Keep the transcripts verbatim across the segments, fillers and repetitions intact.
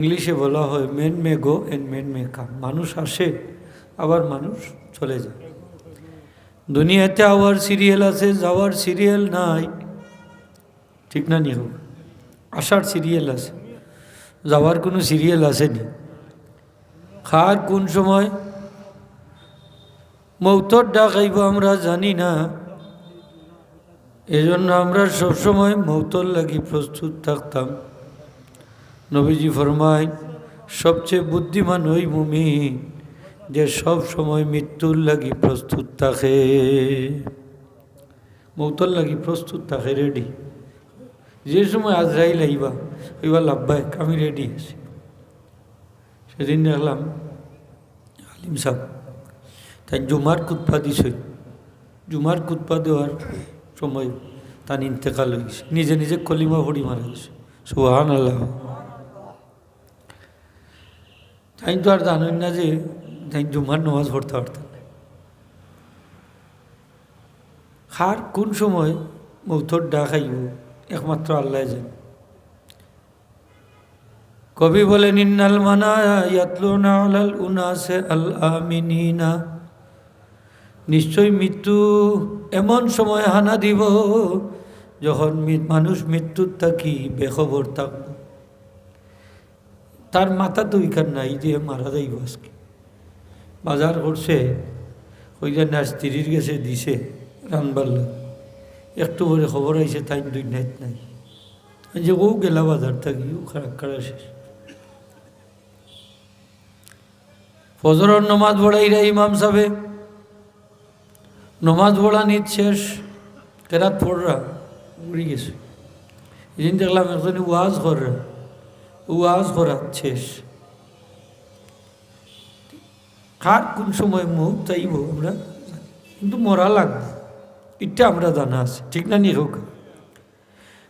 ইংলিশে বলা হয়, "Man may go and man may come।" মানুষ আসে, আবার মানুষ চলে যায়। দুনিয়াতে আওয়ার সিরিয়াল আছে, যাওয়ার সিরিয়াল নাই, ঠিক না নি হোক? আসার সিরিয়াল আছে, যাওয়ার কোনো সিরিয়াল আছে নি? কার কোন সময় মৌতর ডাক আইবো আমরা জানি না। এজন্য আমরা সবসময় মৌতর লাগি প্রস্তুত থাকতাম। নবীজি ফরমায়, "সবচেয়ে বুদ্ধিমান ওই মুমিন, যে সব সময় মৃত্যুর লাগি প্রস্তুত থাকে।" মৌতর লাগি প্রস্তুত থাকে, রেডি। যে সময় আজরাইল আইবা, কইবা, "লাব্বাইক, আমি রেডি আছি।" সেদিন দেখলাম আলিম সাব, তাইন জুমার খুতবা দিছইন। জুমার খুতবা দেওয়ার সময় তান ইন্তেকাল অই গেছে, নিজে নিজে কলিমা পড়ি মারা গেছে। সুবহানাল্লাহ। তাইন তো আর জানইন না যে তাইন জুমার নামাজ পড়তা পারতা না। কার কোন সময় মৌতর ডাক আইবো, একমাত্র আল্লায় জানে। কবি বলেন, "ইন্নাল মানায়া ইয়াতলুনা আলাল উনাসে আল আমিনিনা।" নিশ্চয় মৃত্যু এমন সময় হানা দিব, যখন মি-, মানুষ মৃত্যুর থাকি বেখবর থাকবো। তার মাথাত তো ইখান নাই যে মারা যাইবো আজকে। বাজার করছে, কইরা না স্ত্রীর গেছে দিছে রানবার লাগি। একটু পরে খবর আইছে তাইন দুনিয়াত নাই। এই যে ও গেলা বাজার থাকি, ও খাড়া খাড়া শেষ। ফজরর নমাজ পড়াইরা ইমাম সাবে, নমাজ পড়ানিত শেষ, কেরাত পড়রা, উড়ি গেছে। এদিন দেখলাম একজনে ওয়াজ কররা, ওয়াজ করাত শেষ। কার কোন সময় মৌত আইবো আমরা জানি, কিন্তু মরা লাগবো, ইটা আমরা জানা আছে, ঠিক না নি হোক?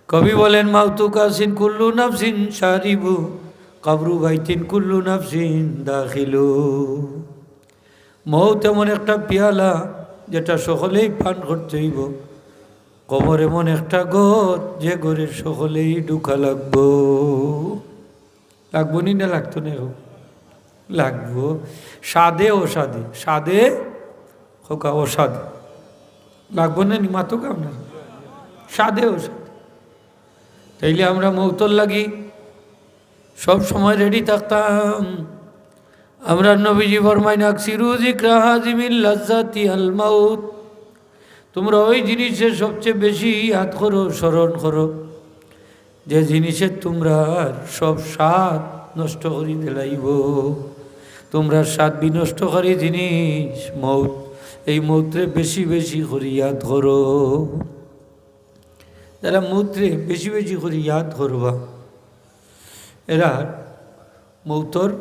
কবি বলেন, "মাউতু কাসিন কুল্লু নাফসিন শারিবু, কবরু বাইতিন কুল্লু নাফসিন দাখিলু।" মৌত এমন একটা পিয়ালা, যেটা সকলেই পান করতে অইবো। কবর এমন একটা ঘর, যে ঘরে সকলেই ঢুকা লাগবো। লাগবো নি না লাগতো না এখন? লাগবো। সাদে অসাদে, সাদে হোক অসাদে। লাগবো না নি মাতুক আপনার? সাদে অসাদে। তাইলে আমরা মৌতর লাগি সব সময় রেডি থাকতাম। আমরার নবীজি ফরমাইন, "আকসিরু যিকরা হাজিমিল লাজ্জাতি আল মাউত।" তোমরা ওই জিনিসের সবচেয়ে বেশি ইয়াদ করো, স্মরণ করো, যে জিনিসে তোমরার সব স্বাদ নষ্ট করি দিলাইবো। তোমরার স্বাদ বিনষ্টকারী জিনিস মৌত। এই মৌতরে বেশি বেশি করি ইয়াদ করো। যারা মৌতরে বেশি বেশি করি ইয়াদ করবা, এরা মৌতর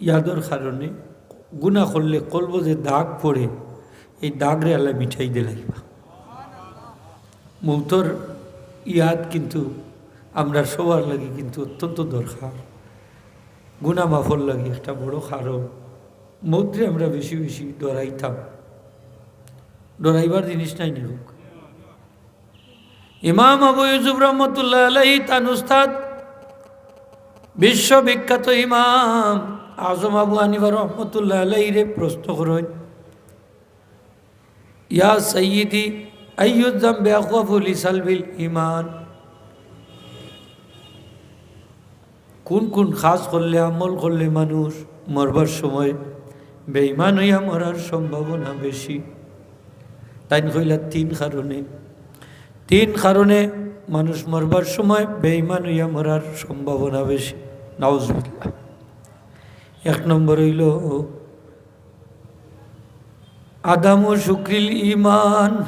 ইয়াদর কারণে গুনা করলে কলবো যে দাগ পড়ে, এই দাগরে আল্লায় মিটাই দিলাইবা। মৌতর ইয়াদ কিন্তু আমরা সবার লাগি কিন্তু অত্যন্ত দরকার। গুনা মাফর লাগি একটা বড় কারণ। মৌতরে আমরা বেশি বেশি ডরাইতাম, ডরাইবার জিনিস নাই নি হোক। ইমাম আবু ইউসুফ রহমতুল্লাহ আলাইহি তান উস্তাদ বিশ্ববিখ্যাত ইমাম আজম আবু হানিফা রহমতুল্লাহ আলাইহিরে প্রশ্ন করইন, "ইয়া সাইয়্যিদি, আইয়ুয যামবি আখওয়াফু লিসালবিল ঈমান?" কোন কোন কাজ করলে, আমল করলে মানুষ মরবার সময় বেঈমান অইয়া মরার সম্ভাবনা বেশি? তাইন কইলা তিন কারণে। তিন কারণে মানুষ মরবার সময় বেঈমান অইয়া মরার সম্ভাবনা বেশি। নাউজুবিল্লাহ। এক নম্বর অইলো আদামু শুকরিল ঈমান।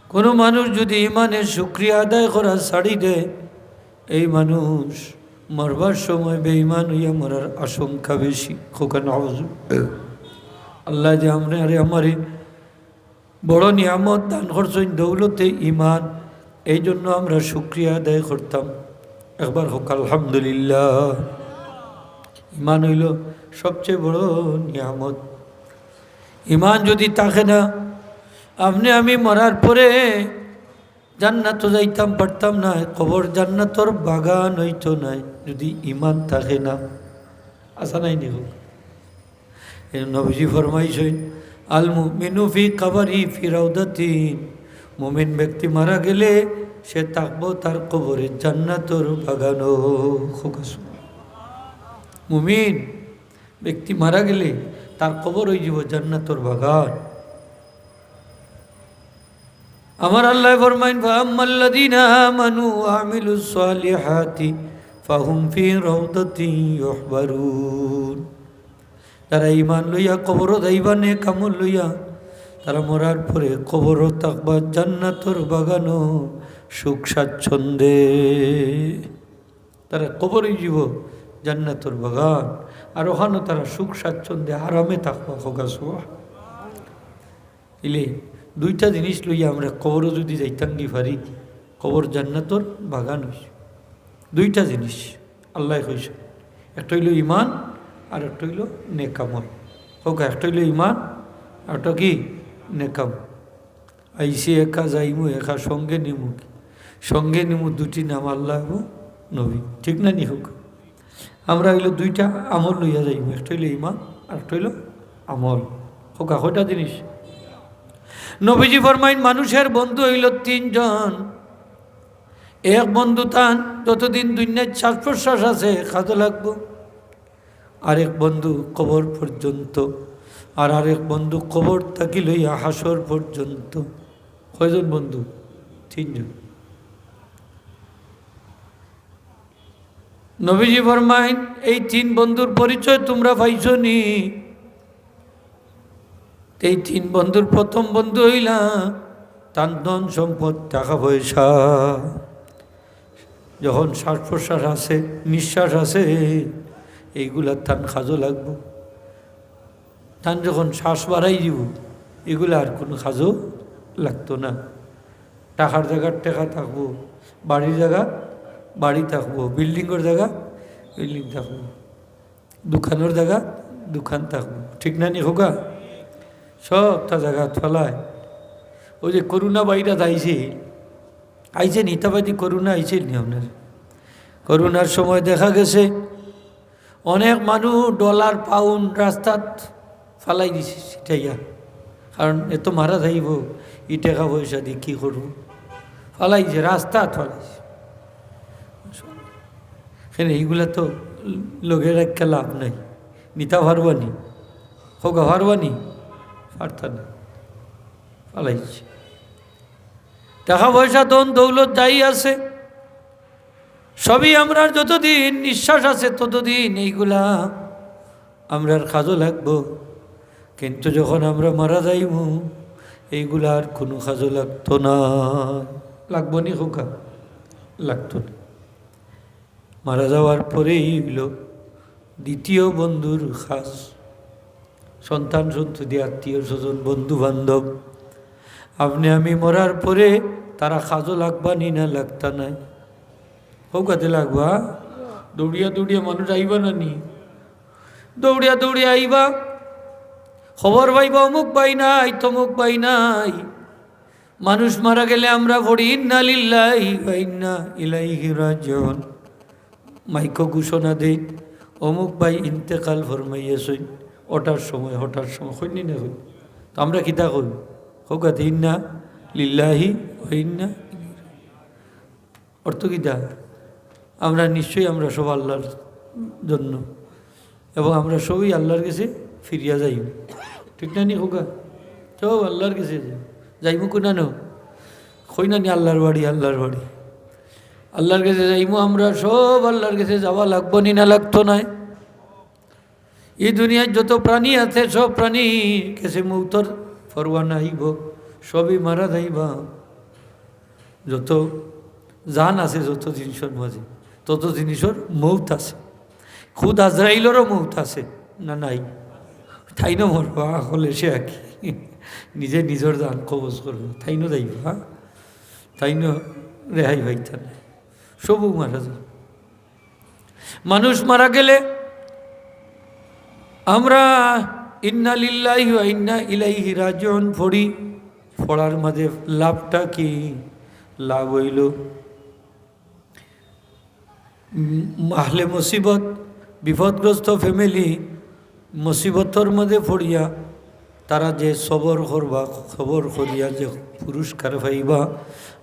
কোনো মানুষ যদি ইমানের শুকরিয়া আদায় করা ছাড়ি দেয়, এই মানুষ মরবার সময় বেঈমান অইয়া মরার আশঙ্কা বেশি। খোকা নাউজু। আল্লায় যে আমরারে, আমারে বড় নিয়ামত দান করছইন, দৌলতে ইমান, এই জন্য আমরা শুকরিয়া আদায় করতাম। একবার হোক আলহামদুলিল্লাহ। ইমান অইলো সবচেয়ে বড় নিয়ামত। ইমান যদি থাকে না, আপনে আমি মরার পরে জান্নাতো যাইতাম পারতাম নায়, কবর জান্নাতর বাগান অইতো নায় যুদি ইমান থাকে না। আছে নায় নি? এই নবীজি ফরমাইছইন, "আল মুমিনু ফি কাবারি ফি রাউদাতিন।" মুমিন ব্যক্তি মারা গেলে সে থাকবো তার কবরে জান্নাতর বাগানো। মুমিন ব্যক্তি মারা গেলে তার কবর অইযিবো জান্নাতর বাগান। আমার আল্লায় ফরমাইন, "ফাআম্মাল্লাযীনা আমানু ওয়া আমিলুস সালিহাতি ফাহুম ফি রাউদাতিন ইউহবারুন।" যারা ইমান লইয়া কবরো যাইবা নেক আমল লইয়া, তারা মরার পরে কবরো থাকবা জান্নাতর বাগানো সুখ স্বাচ্ছন্দ্যে। তারা কবর অইযিবো জান্নাতর বাগান, আর অখানো তারা সুখ স্বাচ্ছন্দ্যে আরামে থাকবা। কউক্কা সুবহান। ইলে দুইটা জিনিস লইয়া আমরা কবরো যুদি যাইতামগি পারি, কবর জান্নাতর বাগান অইছে। দুইটা জিনিস আল্লায় কইছে, একটা অইলো ইমান আর একটা অইলো নেক আমল। কউক্কা, একটা অইলো ইমান আর একটা কি? নেক আমল। আইছি একা যাইমু একা, সঙ্গে নিমু কি? সঙ্গে নিমু দুটি নাম, আল্লাহ এবং নবী। ঠিক না নি? কউক্কা, আমরা অইলো দুইটা আমল লইয়া যাইমু, একটা অইলো ইমান আর একটা অইলো আমল। কউক্কা, কয়টা জিনিস? নবীজি ফরমাইন, মানুষের বন্ধু অইলো তিনজন। এক বন্ধু তান যতদিন দুনিয়ার শ্বাস প্রশ্বাস আছে কাজো লাগবো, আরেক বন্ধু কবর পর্যন্ত, আর আরেক বন্ধু কবর থাকি লইয়া হাশর পর্যন্ত। কয়জন বন্ধু? তিনজন। নবীজি ফরমাইন, এই তিন বন্ধুর পরিচয় তুমরা পাইছো নি? এই তিন বন্ধুর প্রথম বন্ধু অইলা তান ধন সম্পদ, টাকা পয়সা। যখন শ্বাস প্রশ্বাস আছে, নিঃশ্বাস আছে, এইগুলা তান কাজো লাগবো। তান যখন শ্বাস বাড়াই দিবো, এগুলা আর কুনু কাজো লাগতো না। টাকার জাগাত টেকা থাকবো, বাড়ির জাগাত বাড়ি থাকবো, বিল্ডিংর জাগাত বিল্ডিং থাকবো, দোকানর জাগাত দোকান থাকবো। ঠিক না নি? কউক্কা, সবতা জাগাত ফালায়। ওই যে করোনা ভাইরাস আইছিল, আইছে নি? ইতাবাদি করোনা আইছিল নি আপনার? করোনার সময় দেখা গেছে অনেক মানুষ ডলার পাউন্ড রাস্তাত ফালাই দিছে ছিটাইয়া, কারণ এত মারা যাইবো, ই টেকা পয়সা দি কি করবো? ফালাইছে, রাস্তাত ফালাইছে। কেনে, ইগুলা তো লগে রাখিয়া লাভ নাই। নিতা পারবা নি? কউক্কা, পারবা নি? পারতা না। ফালাইছে। টেকা পয়সা, ধন দৌলত যাই আছে, সবই আমরার যতদিন নিঃশ্বাস আছে ততদিন এইগুলা আমরার কাজো লাগবো। কিন্তু যখন আমরা মারা যাইমু, এইগুলা আর কুনু কাজো লাগতো না। লাগবো নি কউক্কা? লাগতো না। মারা যাওয়ার পরেই অইলো দ্বিতীয় বন্ধুর কাজ। সন্তান সন্ততি, আত্মীয় স্বজন, বন্ধু বান্ধব, আপনে আমি মরার পরে তারা কাজো লাগবা নি না লাগতা নায়? কউক্কা, তে লাগবা। দৌড়িয়া দৌড়িয়া মানুষ আইবা না নি? দৌড়িয়া দৌড়িয়া আইবা, খবর পাইবা অমুক ভাই নাই, তমুক ভাই নাই। মানুষ মারা গেলে আমরা পড়ি, "ইন্না লিল্লাহি ওয়া ইন্না ইলাইহি রাজিউন।" মাইকো ঘোষণা দেই, "অমুক ভাই ইন্তেকাল ফরমাইয়াছইন, অটার সময়, হটার সময়।" কইন নি না কইন? তো আমরা কিতা কই? কউক্কা তে, "ইন্না লিল্লাহি ওয়া ইন্না ইলাইহি।" অর্থ কিতা? আমরা নিশ্চয়ই, আমরা সব আল্লাহর জন্য, এবং আমরা সবই আল্লাহর গেছে ফিরিয়া যাইমু। ঠিক না নি কউক্কা? সব আল্লাহর গেছে যাইমু। কুনানো? কই না নি, আল্লাহর বাড়ি, আল্লাহর বাড়ি। আল্লাহর গেছে যাইমু আমরা, সব আল্লাহর গেছে যাওয়া লাগবো নি না লাগতো নায়? ই দুনিয়ার যত প্রাণী আছে, সব প্রাণীর গেছে মৌতর পরোয়ানা আইবো, সবই মারা যাইবা। যত জান আছে, যত জিনিসর মাঝে, তত জিনিসর মৌত আছে। খুদ আজরাইলরও মৌত আছে, না নাই? তাইনও মরবা, হকলে সে একই। নিজে নিজর জান কবজ করবো, তাইনও যাইবা, তাইনও রেহাই পাইতা নায়, সবও মারা যাইবা। মানুষ মারা গেলে আমরা ইন্না লিল্লাহি ওয়া ইন্না ইলাইহি রাজিউন পড়ি। পড়ার মাঝে লাভটা কি? লাভ অইলো। উম, আহলে মুসিবত, বিপদগ্রস্ত ফ্যামিলি মুসিবতর মাঝে পড়িয়া তারা যে সবর করবা, সবর করিয়া যে পুরস্কার পাইবা,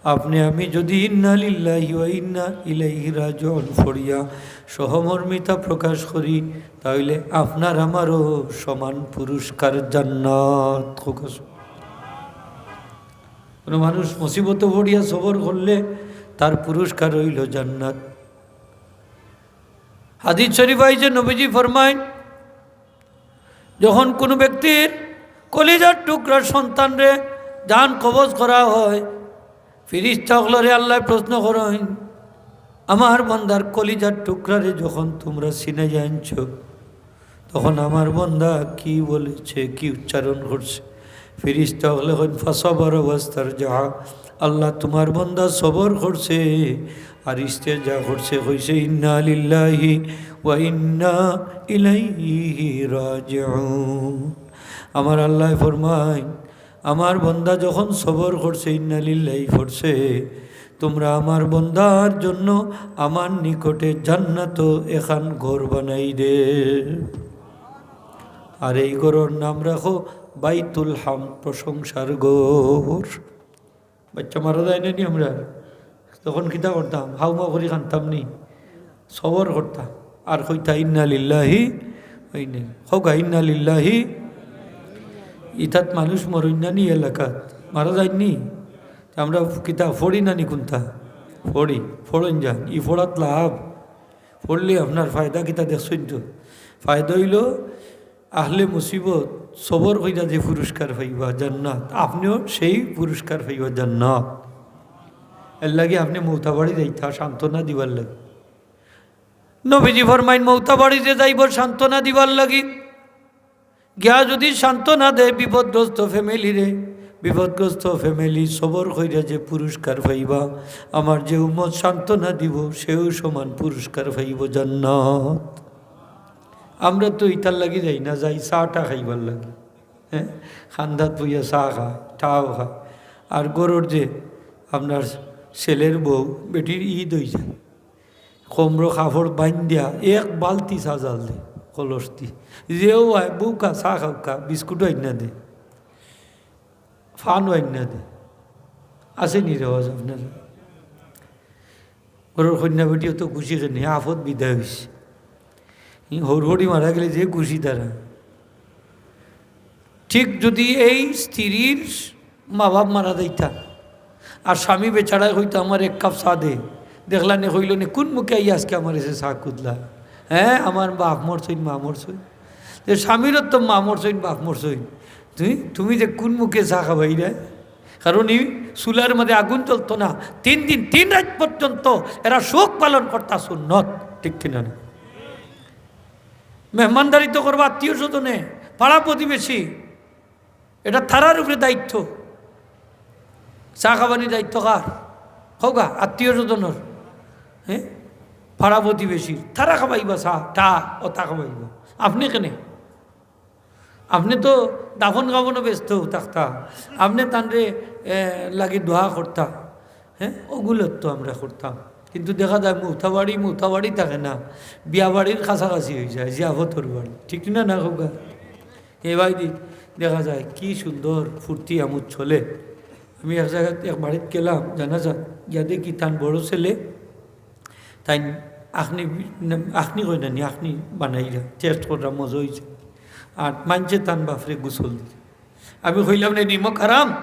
আপনে আমি যুদি ইন্না লিল্লাহি ওয়া ইন্না ইলাইহি রাজিউন পড়িয়া সহমর্মিতা প্রকাশ করি, তাইলে আপনার আমারও সমান পুরস্কার জান্নাত। কউক্কা সুবহানাল্লাহ। কোনো মানুষ মুসিবতো পড়িয়া সবর করলে তার পুরস্কার অইলো জান্নাত। হাদিস শরীফ আইছে, নবীজি ফরমাইন, যখন কোনো ব্যক্তির কলিজার টুকরা সন্তানরে জান কবজ করা হয়, ফিরিস্তা অকলরে আল্লায় প্রশ্ন করইন, "আমার বান্দার কলিজার টুকরারে যখন তুমরা ছিনাইয়া আনছো, তখন আমার বান্দা কি বলেছে, কি উচ্চারণ করছে?" ফিরিস্তা অকলে কইন, "ফাসাবারা ওয়াস্তারজাআ।" আল্লাহ তুমার বান্দা সবর করছে আর ইস্তেরজা করছে, কইছে, "ইন্না লিল্লাহি ওয়া ইন্না ইলাইহি রাজিউন।" আমার আল্লায় ফরমাইন, আমার বান্দা যখন সবর করছে, ইন্না লিল্লাহি পড়ছে, তুমরা আমার বান্দার জন্য আমার নিকটে জান্নাতো এখান ঘর বানাই দে। আর এই ঘরর নাম রাখো বাইতুল হামদ, প্রশংসার ঘর। বাচ্চা মারা যায় না নি আমরা? তখন কিতা করতাম? হাউমাউ করি কানতাম নি? সবর করতাম। আর কইতা, "ইন্না লিল্লাহি ওয়া ইন্না ইলাইহি।" কউক্কা, "ইন্না লিল্লাহি।" ইতাত মানুষ মরইন না নি এলাকাত? মারা যাইন নি? তে আমরা কিতা পড়ি না নি কুনতা? পড়ি, পড়ইন যান। ই পড়াত লাভ। পড়লে আপনার ফায়দা কিতা দেখছইন তো? ফায়দা অইলো, আহলে মুসিবত সবর কইরা যে পুরস্কার পাইবা জান্নাত, আপনেও সেই পুরস্কার পাইবা জান্নাত। এরলাগি আপনে মৌতাবাড়ি যাইতা সান্ত্বনা দিবার লাগি। নবীজি ফরমাইন, মৌতাবাড়ি যে যাইবো সান্ত্বনা দিবার লাগি, গিয়া যুদি সান্ত্বনা দেয় বিপদগ্রস্ত ফ্যামিলিরে, বিপদগ্রস্ত ফ্যামিলি সবর কইরা যে পুরস্কার পাইবা, আমার যে উম্মত সান্ত্বনা দিবো, সেও সমান পুরস্কার পাইবো জান্নাত। আমরা তো ইতার লাগি যাই না, যাই চা টা খাইবার লাগি। হ্যাঁ, খান্দাত বইয়া চা খায়, টাও খায়। আর ঘরর যে আপনার ছেলের বউ, বেটির ঈদ অইযায়, কোমরো কাপড় বাইন্দিয়া এক বালতি চা জাল দে, কলস দি। যেও আয়, "বউক্কা, চা খাউক্কা", বিস্কুটও আইন্না দে, পানও আইন্না দে। আছে নি রেওয়াজ আপনার? ঘরর কইন্যা বেটিও তো খুশি কেনে, আফত বিদায় অইছে। ই হড়হড়ি মারা গেলে যে খুশি তারা। ঠিক যুদি এই স্ত্রীর মা বাপ মারা যাইতা, আর স্বামী বেচারায় কইতো, "আমার এক কাপ চা দে", দেখলা নে, কইলো নে, "কুন মুখে আইয়া আজকে আমার এসে চা খুদলা? হ্যাঁ, আমার বাপ মরছইন, মা মরছইন।" যে স্বামীরও তো মা মরছইন, বাপ মরছইন, তুমি, তুমি যে কুন মুখে চা খাবাইরায়? কারণ ই চুলার মাঝে আগুন জ্বলতো না। তিন দিন, তিন রাইত পর্যন্ত এরা শোক পালন করতা সুন্নত, ঠিক কিনা না? মেহমানদারিত্ব করবা আত্মীয় স্বজনে, পাড়া প্রতিবেশী, এটা তারার উপরে দায়িত্ব। চা খাবানির দায়িত্ব কার? কউক্কা, আত্মীয় স্বজনর, হ্যাঁ, পাড়া প্রতিবেশীর। তারা খাবাইবা চা, টা, অতা খাবাইবা। আপনে কেনে? আপনে তো দাফন কাফনো ব্যস্ত থাকতা, আপনে তানরে, এ, লাগি দোয়া করতা, হ্যাঁ, ওগুলো তো আমরা করতাম। কিন্তু দেখা যায় মৌতাবাড়ি, মৌতাবাড়ি থাকে না, বিয়া বাড়ির কাছাকাছি অইযায়, জিয়াফতর বাড়ি, ঠিক না, না কউক্কা? এ ভাই দি, দেখা যায় কি সুন্দর ফুর্তি আমোদ চলে। আমি এক জাগাত এক বাড়িত গেলাম, জানাজাত, গিয়া দেখি তান বড় ছেলে তাইন আখনি, আখনি কই না নি, আখনি বানাইরা, টেস্ট কররা, মজা অইছে। আর মানষে তান বাফরে গোসল দিছে। আমি কইলাম, "রে নিমক হারাম,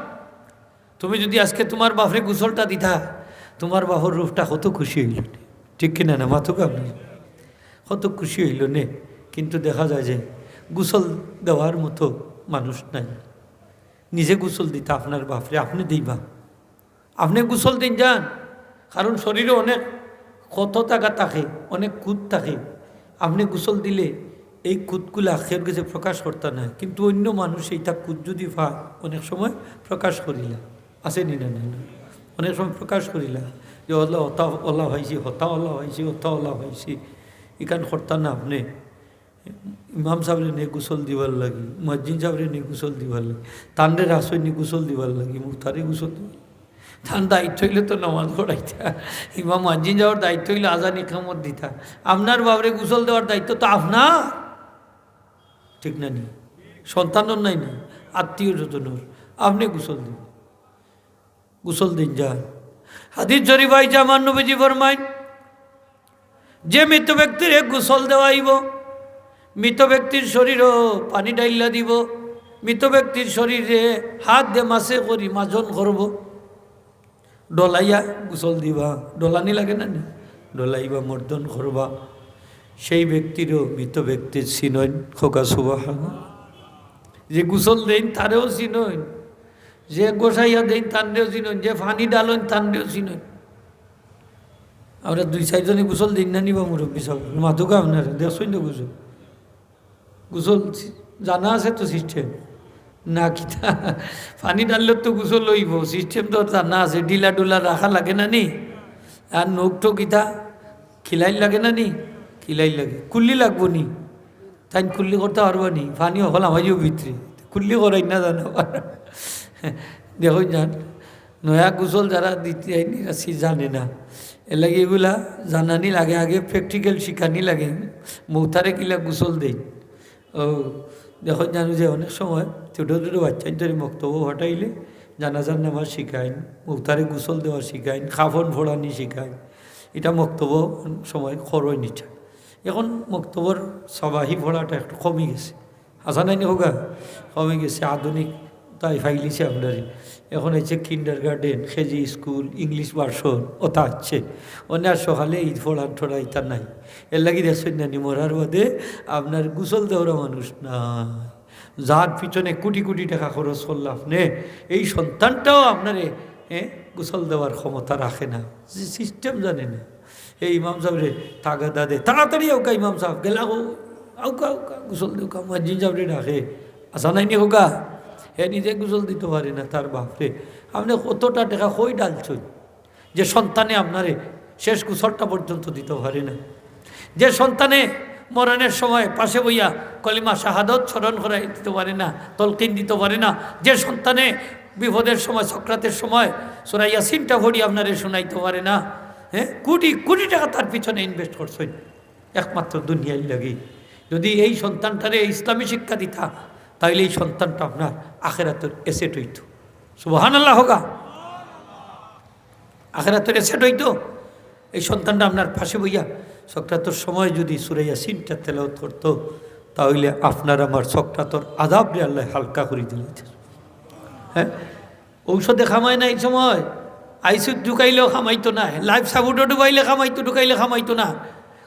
তুমি যুদি আজকে তুমার বাফরে গোসলটা দিতা, তুমার বাফর রুহটা কত খুশি অইলো নে।" ঠিক কিনা না, মাতউক্কা আপনে? কত খুশি অইলো নে। কিন্তু দেখা যায় যে গোসল দেওয়ার মতো মানুষ নাই। নিজে গোসল দিতা আপনার বাফরে, আপনে দিবা। আপনে গোসল দিন যান, কারণ শরীরে অনেক ক্ষত থাকা থাকে, অনেক কুত থাকে। আপনে গোসল দিলে এই কুতগুলা কেউর গেছে প্রকাশ করতা নায়, কিন্তু অইন্য মানুষ এইটা কুত যুদি পায়, অনেক সময় প্রকাশ করিলা। আছে নি না, না, না? অনেক সময় প্রকাশ করিলা যে, "অলা, অতা অলা পাইছি, হতা অলা পাইছি, হতা অলা পাইছি।" ইখান করতা না আপনে। ইমাম সাবরে নে গোসল দিবার লাগি, মুয়াজ্জিন সাবরে নে গোসল দিবার লাগি, তানরে রাখছইন নি গোসল দিবার লাগি, মৌতারে গোসল দিবার লাগি। তান দায়িত্ব অইলো তো নামাজ পড়াইতা। ইমাম মুয়াজ্জিন সাবর দায়িত্ব অইলো আজান ইকামত দিতা। আপনার বাফরে গোসল দেওয়ার দায়িত্ব তো আপনার, ঠিক না নি? সন্তানর নায় নি, আত্মীয় স্বজনর। আপনে গোসল দিন, গোসল দিন যান। হাদিস শরীফ আইছে, আমার নবীজি ফরমাইন, যে মৃত ব্যক্তিরে গোসল দেওয়াইবো, মৃত ব্যক্তির শরীরো পানি ঢাইলা দিবো, মৃত ব্যক্তির শরীরে হাত দে মাসে করি মাজন করবো, ডলাইয়া গোসল দিবা, ডলানি লাগে না নি? ডলাইবা, মর্দন করবা। সেই ব্যক্তিরও মৃত ব্যক্তির চিনইন, কউক্কা সুবহানাল্লাহ। যে গোসল দেইন তারেও চিনইন, যে গোসাইয়া দেইন তানরেও চিনইন, যে পানি ঢালইন তানরেও চিনইন। আমরা দুই চাইরজনে গোসল দেইন না নি বা মুরব্বি সাব? মাতউক্কা আপনারা, দেখছইন তো গোসল। গোসল সি-, জানা আছে তো system? না কিতা? পানি ঢাললে তো গোসল অইবো, system তো জানা আছে, ঢিলা ঢুলা রাখা লাগে না নি? আর নখ টখ কিতা খিলাইল লাগে না নি? খিলাইল লাগে। কুল্লি লাগবো নি? তাইন কুল্লি করতা পারবা নি? পানি অকল হামাইও ভিতরে। কুল্লি করাইন না জানো? দেখইন যান, নয়া গোসল যারা দিতে আইন, এরা সি জানে না। এরলাগি এগুলা জানানি লাগে, আগে practical শিখানি লাগে। মৌতারে কিলা গোসল দেইন। ও, দেখইন যান যে অনেক সময় ছোট ছোট বাচ্চাইন্তরে মক্তবো পাঠাইলে জানাজার নামাজ শিখাইন, মৌতারে গোসল দেওয়া শিখাইন, কাফন ফড়ানি শিখাইন। ইটা মক্তবো অনেক সময় করইন ইটা। এখন মক্তবর সাবাহি পড়াটা একটু কমি গেছে। আছে না নি কউক্কা? কমি গেছে, আধুনিকতায় ফাইলিছে আমরারে। এখন অইছে kindergarten, KG school, English version, ওটা আছে। অনে আর সকালে ইতা পড়ান টড়া ইতা নাই। এরলাগি দেখছইন না নি, মরার বাদে আপনার গোসল দেওরা মানুষ নাই। যার পিছনে কোটি কোটি টেকা খরচ করলা আপনে, এই সন্তানটাও আপনারে, হ্যাঁ, গোসল দেওয়ার ক্ষমতা রাখে না, যে system জানে না। এই ইমাম সাবরে তাগাদা দে, "তাড়াতাড়ি আউক্কা ইমাম সাব, গেলা গো, আউক্কা, আউক্কা, গোসল দেউক্কা।" মুয়াজ্জিন সাবরে ডাকে, আছে না নি কউক্কা? হে নিজে গোসল দিতো পারে না তার বাফরে। আপনে কতটা টেকা কই ঢালছইন? যে সন্তানে আপনারে শেষ গোসলটা পর্যন্ত দিতো পারে না, যে সন্তানে মরণের সময় পাশে বইয়া কলিমা শাহাদত স্মরণ করাই দিতো পারে না, তলকিন দিতো পারে না, যে সন্তানে বিপদের সময়, সকরাতের সময় সূরা ইয়াসিনটা পড়ি আপনারে শুনাইতো পারে না, হ্যাঁ, কোটি কোটি টেকা তার পিছনে invest করছইন একমাত্র দুনিয়ার লাগি। যদি এই সন্তানটারে ইসলামী শিক্ষা দিতা, তাইলে এই সন্তানটা আপনার আখেরাতর asset অইতো। সুবহানাল্লাহ কউক্কা। আখেরাতর asset অইতো। এই সন্তানটা আপনার পাশে বইয়া সকরাতর সময় যদি সূরা ইয়াসিনটা তেলাওয়াত করতো, তাইলে আপনার আমার সকরাতর আযাবরে আল্লায় হালকা করি দিলা। হ্যাঁ, ঔষধে কামায় না এই সময়, আইসিউত ঢুকাইলেও কামাইতো না, life support-ও ঢুকাইলে কামাইতো, ঢুকাইলে কামাইতো না।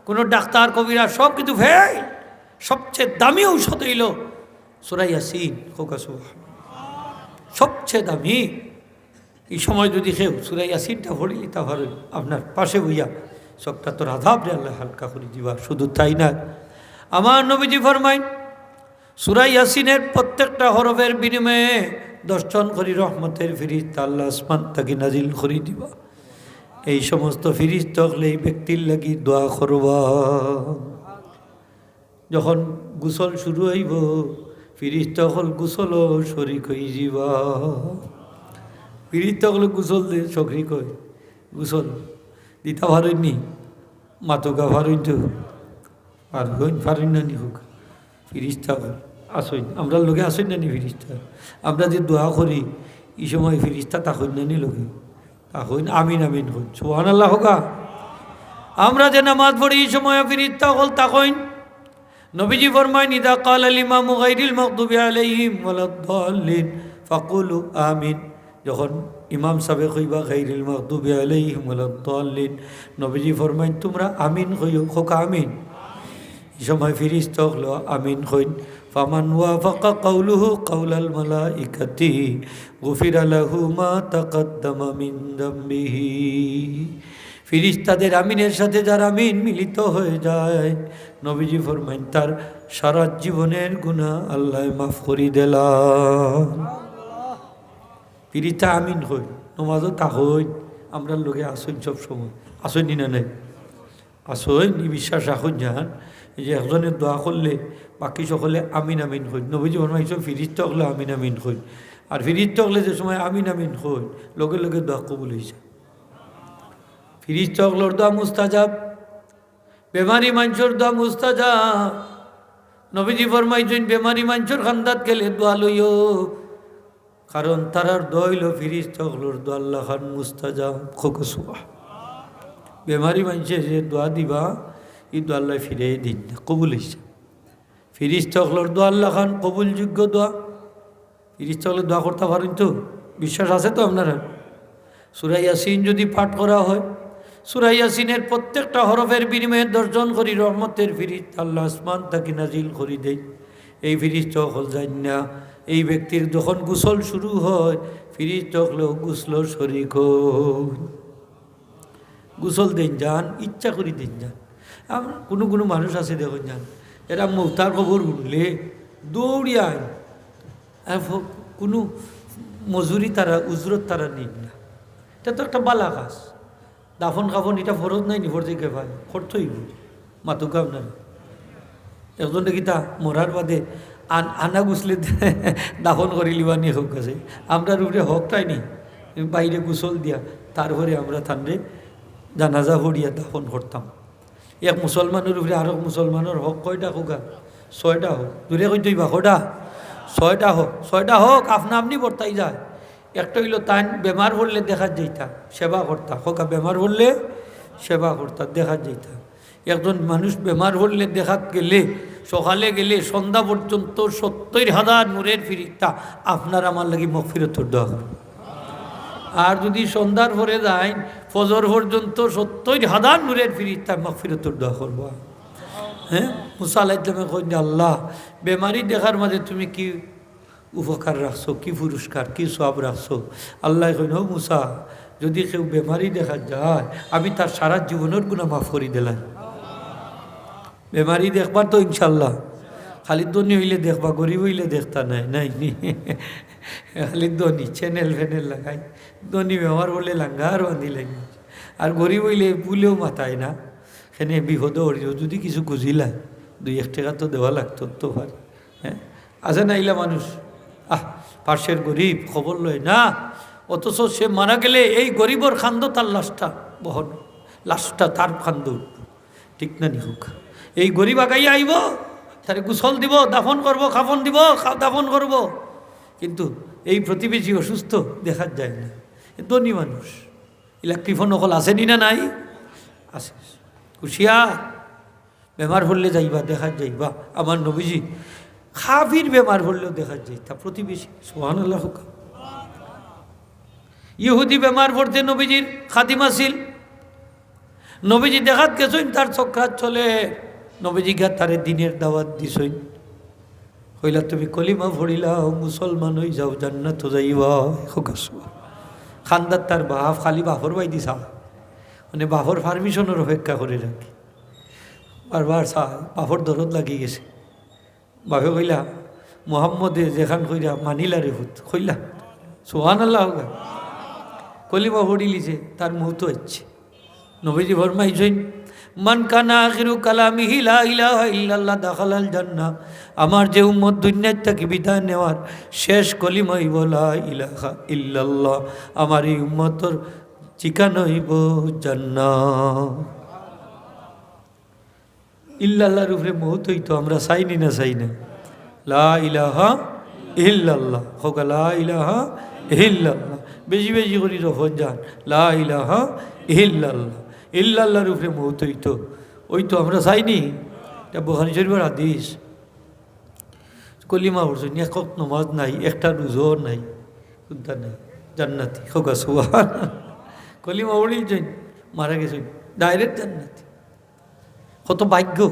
কোনো ডাক্তার, কবিরাজ সব কিছু fail। সবচেয়ে দামি ঔষধ অইলো সূরা ইয়াসিন, কউক্কা সুবহানাল্লাহ। সবচেয়ে দামি। এই সময় যদি কেউ সূরা ইয়াসিনটা পড়িলিতা পারইন, আপনার পাশে বইয়া সকরাতর আযাবরে আল্লায় হালকা করি দিবা। শুধু তাই না, আমার নবীজি ফরমাইন, সূরা ইয়াসিনের প্রত্যেকটা হরফের বিনিময়ে দশজন করি রহমতের ফিরিস্তা আল্লাহ আসমান থাকি নাজিল করি দিবা। এই সমস্ত ফিরিস্তা অকলে এই ব্যক্তির লাগি দোয়া করবা। যখন গোসল শুরু অইবো, ফিরিস্তা অকল গোসলও শরিক অইযিবা। ফিরিস্তা অকল গোসল দে শরিক অয়, গোসল দিতা পারইন নি? মাতউক্কা, পারইন তো? পারইন, পারইন না নি কউক্কা? ফিরিস্তা অকল আছইন, আমরার লগে আছইন না নি ফিরিস্তা? আমরা যে দোয়া করি, ই সময় ফিরিস্তা থাকইন না নি লগে? থাকইন, আমিন আমিন কইন, সুবহানাল্লাহ কউক্কা। আমরা যে নামাজ পড়ি, ই সময় ফিরিস্তা অকল থাকইন। নবীজি ফরমাইন, "ইযা ক্বালাল ইমামু গায়রিল মাগদুবি আলাইহিম ওয়ালাদ দাল্লিন, ফাকুলু আমিন।" যখন ইমাম সাবে কইবা, "গায়রিল মাগদুবি আলাইহিম ওয়ালাদ দাল্লিন", নবীজি ফরমাইন, "তুমরা আমিন কইও, কউক্কা আমিন।" ই সময় ফিরিস্তা অকলে আমিন কইন। "ফামান ওয়াফাকা কাউলুহু কাউলাল মালাইকাতি, গুফিরা লাহু মা তাকাদ্দামা মিন যামবিহি।" ফিরিস্তাদের আমিনের সাথে যার আমিন মিলিত হয়ে যায়, নবীজি ফরমাইন, তার সারা জীবনের গুনাহ আল্লায় মাফ করি দিলা। ফিরিস্তা আমিন কইন, নমাজও থাকইন, আমরার লগে আছইন সব সময়। আছইন নি না নাই? আছইন, ই বিশ্বাস রাখইন যান, এই যে একজনে দোয়া করলে বাকি সকলে আমিন আমিন কইন। নবীজি ফরমাইছইন, ফিরিস্তা অকলে আমিন আমিন কইন। আর ফিরিস্তা অকলে যে সময় আমিন আমিন কইন, লগে লগে দোয়া কবুল অইযায়। ফিরিস্তা অকলর দোয়া মুস্তাজাব, বেমারি মানষর দোয়া মুস্তাজাব। নবীজি ফরমাইছইন, বেমারি মানষর কান্দাত গেলে দোয়া লইও, কারণ তারার দোয়া অইলো ফিরিস্তা অকলর দোয়ার লাখান মুস্তাজাব। কউক্কা সুবহান। বেমারি মানষে যে দোয়া দিবা, ই দোয়া আল্লায় ফিরাই দিন না, কবুল অইযায়। ফিরিস্তা অকলর দোয়ার লাখান কবুলযোগ্য দোয়া। ফিরিস্তা অকলে দোয়া করতা পারইন তো? বিশ্বাস আছে তো আপনারার? সূরা ইয়াসিন যদি পাঠ করা হয়, সূরা ইয়াসিনের প্রত্যেকটা হরফের বিনিময়ে দশজন করি রহমতের ফিরিস্তা আল্লায় আসমান থাকি নাজিল করি দেইন। এই ফিরিস্তা অকল যাইন না, এই ব্যক্তির যখন গোসল শুরু হয়, ফিরিস্তা অকলেও গোসলর শরিক অইন। গোসল দেইন যান, ইচ্ছা করি দেইন যান। আমরা কুনু কুনু মানুষ আছে দেখইন যান, এরা মউতার খবর হুনলে দৌড়িয়া আইন। আর ফ-, কুনু মজুরি তারা, উজরত তারা নেইন না। ইটা তো একটা বালা কাজ। দাফন কাফন ইটা ফরজ নায় নি, ফরজে কেফায়া, করতে অইবো। মাতুক্কা আপনারা। একজনে কিতা মরার বাদে আন-, আনা গোসলে দাফন করিলিবা নি? হক আছে, আমরার উপরে হক তাই নি, বাইরে গোসল দিয়া তারপরে আমরা তানরে জানাজা পড়িয়া দাফন করতাম। এক মুসলমানর উপরে আরক মুসলমানর হক কয়টা কউক্কা? ছয়টা হক। জুরে কইতে অইবা কয়টা? ছয়টা হক। ছয়টা হক আপনা আপনি বর্তাই যায়। একটা অইলো তাইন বেমার পড়লে দেখাত যাইতা, সেবা করতা। কউক্কা, বেমার পড়লে সেবা করতা, দেখাত যাইতা। একজন মানুষ বেমার পড়লে দেখাত গেলে, সকালে গেলে সন্ধ্যা পর্যন্ত সত্তইর হাজার নূরের ফিরিস্তা আপনার আমার লাগি মাগফিরাতর দোয়া করবো। আর যদি সন্ধ্যার পরে যাইন, ফজর পর্যন্ত সত্তইর হাজার নূরের ফিরিস্তা মাগফিরাতর দোয়া করবো। হ্যাঁ, মুসা আলাইহিস সালামে কইন যে, "আল্লাহ, বেমারি দেখার মাঝে তুমি কি উপকার রাখছো, কি পুরস্কার, কি সওয়াব রাখছো?" আল্লায় কইন, "ও মুসা, যদি কেউ বেমারি দেখাত যায়, আমি তার সারা জীবনর গুনা মাফ করি দিলাই।" বেমারি দেখবা তো ইনশাল্লাহ, খালি ধনী অইলে দেখবা, গরিব অইলে দেখতা নায়, নায় নি? খালি ধনী, channel ফ্যানেল লাগাই, ধনী বেমার পড়লে লাঙ্গার বান্ধিলাইন। আর গরিব অইলে ভুলেও মাতায় না, কেনে বিপদো পড়িও, যদি কিছু খুজিলায়, দুই এক টেকা তো দেওয়া লাগতো তো পারে। হ্যাঁ, আছে না ইলা মানুষ? আহ, পাশের গরিব খবর লয় না, অথচ সে মারা গেলে এই গরিবর কান্দো তার লাশটা বহন, লাশটা তার কান্দো উঠবো, ঠিক না নি কউক্কা? এই গরিব আগাইয়া আইবো, তারে গোসল দিবো, দাফন করবো, কাফন দিবো, কা-, দাফন করবো, কিন্তু এই প্রতিবেশী অসুস্থ, দেখাত যায় না। এ ধনী মানুষ, ইলা কৃপণ অকল আছে নি না নাই? আছে। হুঁশিয়ার। বেমার পড়লে যাইবা, দেখাত যাইবা। আমার নবীজি কাফির বেমার পড়লেও দেখাত যাইতা, প্রতিবেশী। সুবহানাল্লাহ কউক্কা। ইহুদি বেমার পড়তে নবীজির খাদিম আছিল। নবীজি দেখাত গেছইন, তার সকরাত চলে। নবীজি গিয়া তারে দ্বীনের দাওয়াত দিছইন। কইলা, "তুমি কলিমা পড়িলাও, মুসলমান অইযাও, জান্নাতো যাইবায়।" কউক্কা সুবহানাল্লাহ। কান্দাত তার বাফ, খালি বাফর বায়দি চায়। মানে বাফর permission-অর অপেক্ষা করি রাখি। বারবার চায়, বাফর দরদ লাগি গেছে। বাফে কইলা, "মুহাম্মদে যেখান কইরা মানিলা রে পুত," কইলা। সুবহানাল্লাহ কউক্কা। কলিমা পড়িলিছে, তার মউত অইছে। নবীজি ফরমাইছইন, "মান কানা আখিরু কালামিহি লা ইলাহা ইল্লাল্লাহ দাখালাল জান্নাহ।" আমার যে উম্মত দুনিয়াত থাকি বিদায় নেওয়ার শেষ কলিমা অইবো লা ইলাহা ইল্লাল্লাহ, আমার এই উম্মতর ঠিকানা অইবো জান্নাত। ইল্লাল্লাহর উপরে মউত অইতো আমরা চাই নি না চাই না? লা ইলাহা ইল্লাল্লাহ। কউক্কা লা ইলাহা ইল্লাল্লাহ। বেশি বেশি করি যখন যান, লা ইলাহা ইল্লাল্লাহ। ইল্লাল্লাহর উপরে মউত অইতো, অইতো আমরা চাই নি? ইটা বুখারী শরীফর হাদিস। কলিমা পড়ছইন, এক ওয়াক্ত নমাজ নাই, একটা রোজাও নাই, কুন্তা নাই, জান্নাতি। কউক্কা সুবহান। কলিমা পড়িলছইন, মারা গেছইন, direct জান্নাতি। কত ভাগ্য।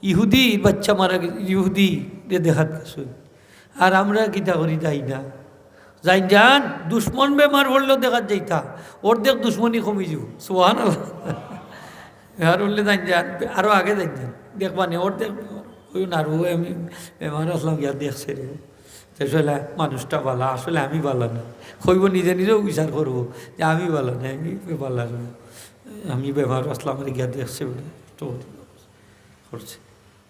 ইহুদি বাচ্চা মারা গেছে, ইহুদিরে দেখাত গেছইন। আর আমরা কিতা করি, যাই না। যাইন যান, দুশমন বেমার পড়লেও দেখাত যাইতা, অর্ধেক দুশমনি কমি যাইবো। সুবহানাল্লাহ। বেমার পড়লে যাইন যান, আরো আগে যাইন যান, দেখবা নি, অর্ধেক বেমার। কইও না, "আর ও আমি বেমার আছলাম, গিয়া দেখছে রে।" তে আসলে মানুষটা বালা, আসলে আমি বালা না। কইবো, নিজে নিজেও বিচার করবো যে আমি বালা না, আমি বালা না। আমি বেমার আছলাম, আমারে গিয়া দেখছে বলে, তো করছে।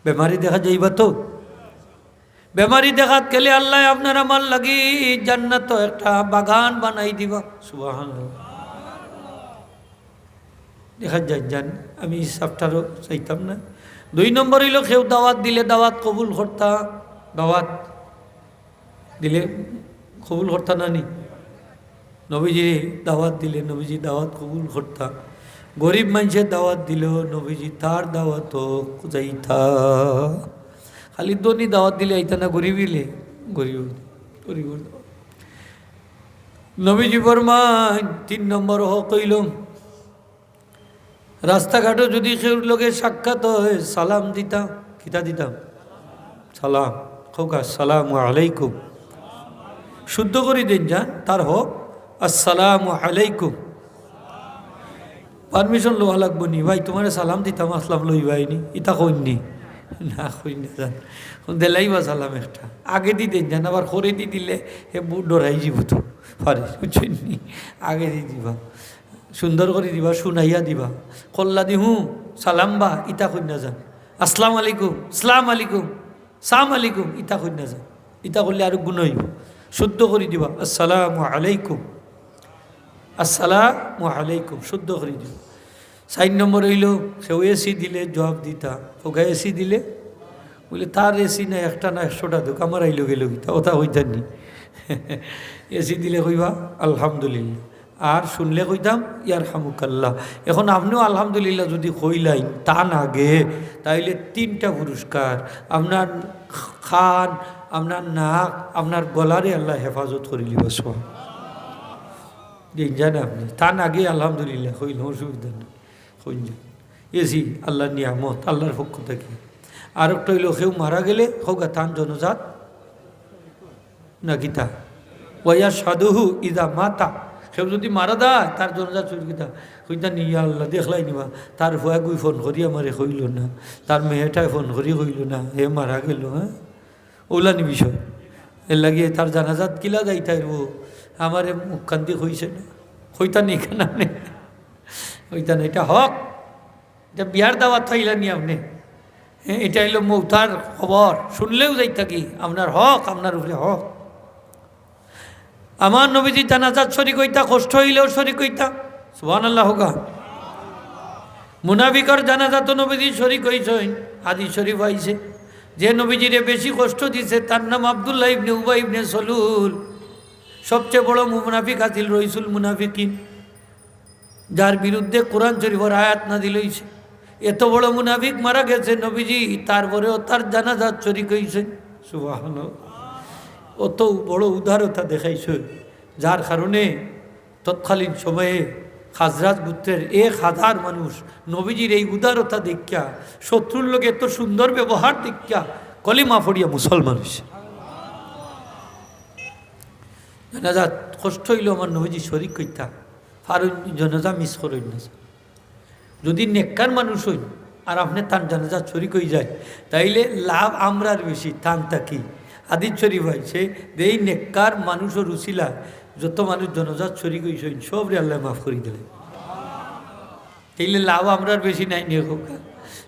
বেমারি দেখাত যাইবা তো? বেমারি দেখাত গেলে আল্লায় আপনার আমার লাগি জান্নাতো একটা বাগান বানাই দিবা। সুবহানাল্লাহ। দেখা যায়, জান, আমি হিসাবটারও চাইতাম না। দুই নম্বর অইলো, কেউ দাওয়াত দিলে দাওয়াত কবুল করতা, দাওয়াত দিলে কবুল করতা না নি? নবীজি দাওয়াত দিলে নবীজি দাওয়াত কবুল করতা। গরিব মানষে দাওয়াত দিলেও নবীজি তার দাওয়াতো যাইতা। খালি ধনী দাওয়াত দিলে আইতা না, গরিব অইলে গরিব, গরিব। নবীজি ফরমাইন, তিন নম্বর হক অইলো, রাস্তাঘাটো যুদি কেউর লগে সাক্ষাৎ অয়, সালাম দিতা। কিতা দিতা? সালাম। কউক্কা, "আসসালামু আলাইকুম।" শুদ্ধ করি দেইন যান, তার হক, "আসসালামু আলাইকুম।" Permission লওয়া লাগবো নি, "ভাই, তুমারে সালাম দিতাম, আসলাম, লইবায় নি?" ইতা কইন নি? না, কইন না যান। দেলাইবা সালাম একটা। আগেদি দেইন যান, আবার করেদি দিলে হে বু-, ডরাই যিবো তো পারে, বুঝছইন নি? আগেদি দিবা। সুন্দর করি দিবা, শুনাইয়া দিবা। কল্লা দি হুঁ, সালাম বা, ইতা কইন না যান। আসসালামু আলাইকুম, সালাম আলাইকুম, সালাম আলাইকুম, ইতা কইন না যান। ইতা করলে আরো গুনা অইবো। শুদ্ধ করি দিবা, "আসসালামু আলাইকুম, আসসালামু আলাইকুম", শুদ্ধ করি দিবা। চাইর নম্বর অইলো, কেউ এসি দিলে জবাব দিতা। কউক্কা, এসি দিলে? বুলে, "তার এসি না একটা না একশোটা দেউক, আমার আইলো গেলো কিতা?" অতা কইতা নি? এসি দিলে কইবা, "আলহামদুলিল্লাহ।" আর শুনলে কইতাম, "ইয়ারহামুকাল্লাহ।" এখন আপনেও আলহামদুলিল্লাহ যুদি কইলাইন তান আগে, তাইলে তিনটা পুরস্কার, আপনার কান, আপনার নাক, আপনার গলারে আল্লায় হেফাজত করিলিবা। দিন যান আপনে, তান আগে আলহামদুলিল্লাহ কইলে অসুবিধা নাই, কইন যান। এসি আল্লার নিয়ামত, আল্লার পক্ষ থাকি। আর একটা অইলো, কেউ মারা গেলে কউক্কা তান জনাজাত না কিতা? "ওয়া ইয়াশহাদুহু ইযা মাতা।" কেউ যুদি মারা যায়, তার জনাজাত শরিক কিতা? কইতা নি, "ইয়া আল্লাহ, দেখলায় নি বা, তার ফুয়াগুয়ে ফোন করি আমারে কইলো না, তার মেয়েটায় ফোন করি কইলো না, হে মারা গেলো, হ্যাঁ?" অউলানি বিষয়। এরলাগি তার জানাজাত কিলা যাইতা অইবো? আমারে মুখখান্দি কইছে না, কইতা নি কেনে আপনে? কইতা না, ইটা হক। ইটা বিয়ার দাওয়াত পাইলা নি আপনে? হ্যাঁ, ইটা অইলো মৌতার খবর, শুনলেও যাইতা কি? আপনার হক, আপনার উপরে হক। আমার নবীজি জানাজাত শরিক অইতা, কষ্ট অইলেও শরিক অইতা। সুবহানাল্লাহ কউক্কা। মুনাফিকর জানাজাতো নবীজি শরিক অইছইন, হাদিস শরিফো আইছে। যে নবীজিরে বেশি কষ্ট দিছে, তার নাম আব্দুল্লাহ ইবনে উবাই ইবনে সলুল। সবচেয়ে বড় মুনাফিক আছিল রইসুল মুনাফিকিন, যার বিরুদ্ধে কোরআন শরিফর আয়াত নাজিল অইছে। এত বড় মুনাফিক মারা গেছে, নবীজি তারপরেও তার জানাজাত শরিক অইছইন। সুবহানাল্লাহ। অত বড় উদারতা দেখাইছইন, যার কারণে তৎকালীন সময়ে খাজরাজ গোত্রের এক হাজার মানুষ নবীজির এই উদারতা দেখিয়া, শত্রুর লগে এত সুন্দর ব্যবহার দেখিয়া কলিমা পড়িয়া মুসলমান অইছে। জানাজাত কষ্ট অইলেও আমার নবীজি শরিক অইতা, কারণ জানাজা মিস করইন না। যুদি নেককার মানুষ অইন আর আপনে তান জানাজাত শরিক অই যায়, তাইলে লাভ আমরার বেশি তান থাকি। হাদিস শরিফো আইছে যে এই নেককার মানুষর উসিলায় যত মানুষ জানাজাত শরিক অইছইন, সবরে আল্লায় মাফ করি দিলে। তাইলে লাভ আমরার বেশি নায় নি কউক্কা?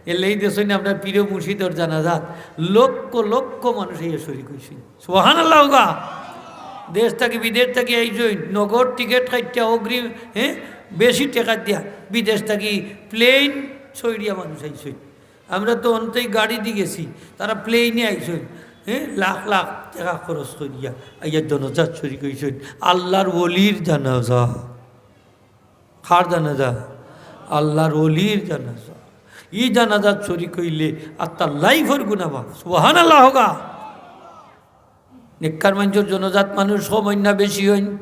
এরলাগি দেখছইন নি আপনার পীর মুর্শিদর জানাজাত লক্ষ লক্ষ মানুষ আইয়া শরিক অইছইন। সুবহানাল্লাহ কউক্কা। দেশ থাকি বিদেশ থাকি আইছইন, নগদ টিকিট কাটিয়া অগ্রিম, হ্যাঁ, বেশি টেকা দিয়া বিদেশ থাকি প্লেন চড়িয়া মানুষ আইছইন। আমরা তো অন্তেই গাড়িদি গেছি, তারা প্লেনে আইছইন, হ্যাঁ, লাখ লাখ টেকা খরচ করিয়া আইয়া জানাজাত শরিক অইছইন। আল্লার ওলির জানাজা। কার জানাজা? আল্লার ওলির জানাজা। ই জানাজাত শরিক অইলে আত্মার লাইফর গুনা মাফ। সুবহানাল্লাহ কউক্কা। নেককার মানষর জানাজাত মানুষ কম অইন না বেশি অইন?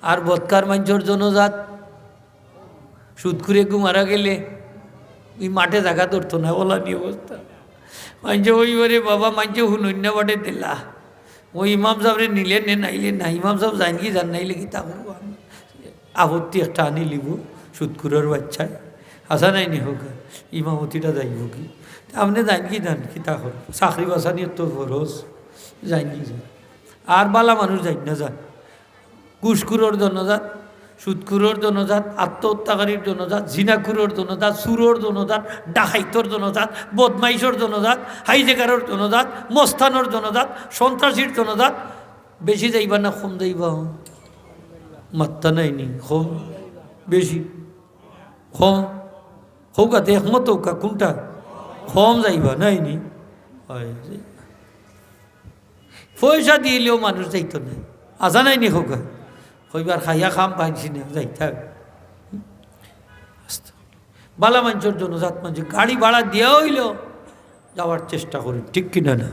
আর বদকার মানষর জানাজাত, সুদখুরে গু মারা গেলে ই মাঠে জাগা ধরতো না, অলানি অবস্থা। মানষে কইবো, "রে বাবা, মানষে হুনইন না বাটে দিলা।" অউ ইমাম সাবরে নিলে নে, নাইলে না। ইমাম সাব যাইন কি যান, নাইলে কিতা করবো আমি? আপত্তি একটা আনিলিবো সুদখুরর বাইচ্চায়। হাছা নায় নি কউক্কা, ইমামতিটা যাইবো কি? তে আপনে যাইন কি যান, কিতা করবো? চাকরি বাচানি তো ফরজ, যাইন কি যান। আর বালা মানুষ যাইন না যান। ঘুষখুরর জানাজাত, সুদখুরর জনজাত, আত্মহত্যাকারীর জনজাত, জিনাখুরর জনজাত, চুরর জনজাত, ডাকাইতর জনজাত, বদমাইশর জনজাত, হাইজেকারর জনজাত, মস্তানর জনজাত, সন্ত্রাসীর জনজাত। বেশি যাইবা না কম যাইবা? মাত্তা নাই নি, কম, বেশি, কম। কউক্কা তে একমত অউক্কা, কুনটা? কম যাইবা, নাই নি? অয়, পয়সা দিলেও মানুষ যাইতো নায়। আছা নাই নি কউক্কা? কইবার খাইয়া কাম পাইছি না, যাইতা। ভালা মানষর জনজাত মানষে গাড়ি ভাড়া দিয়া অইলেও যাওয়ার চেষ্টা করি, ঠিক কিনা না?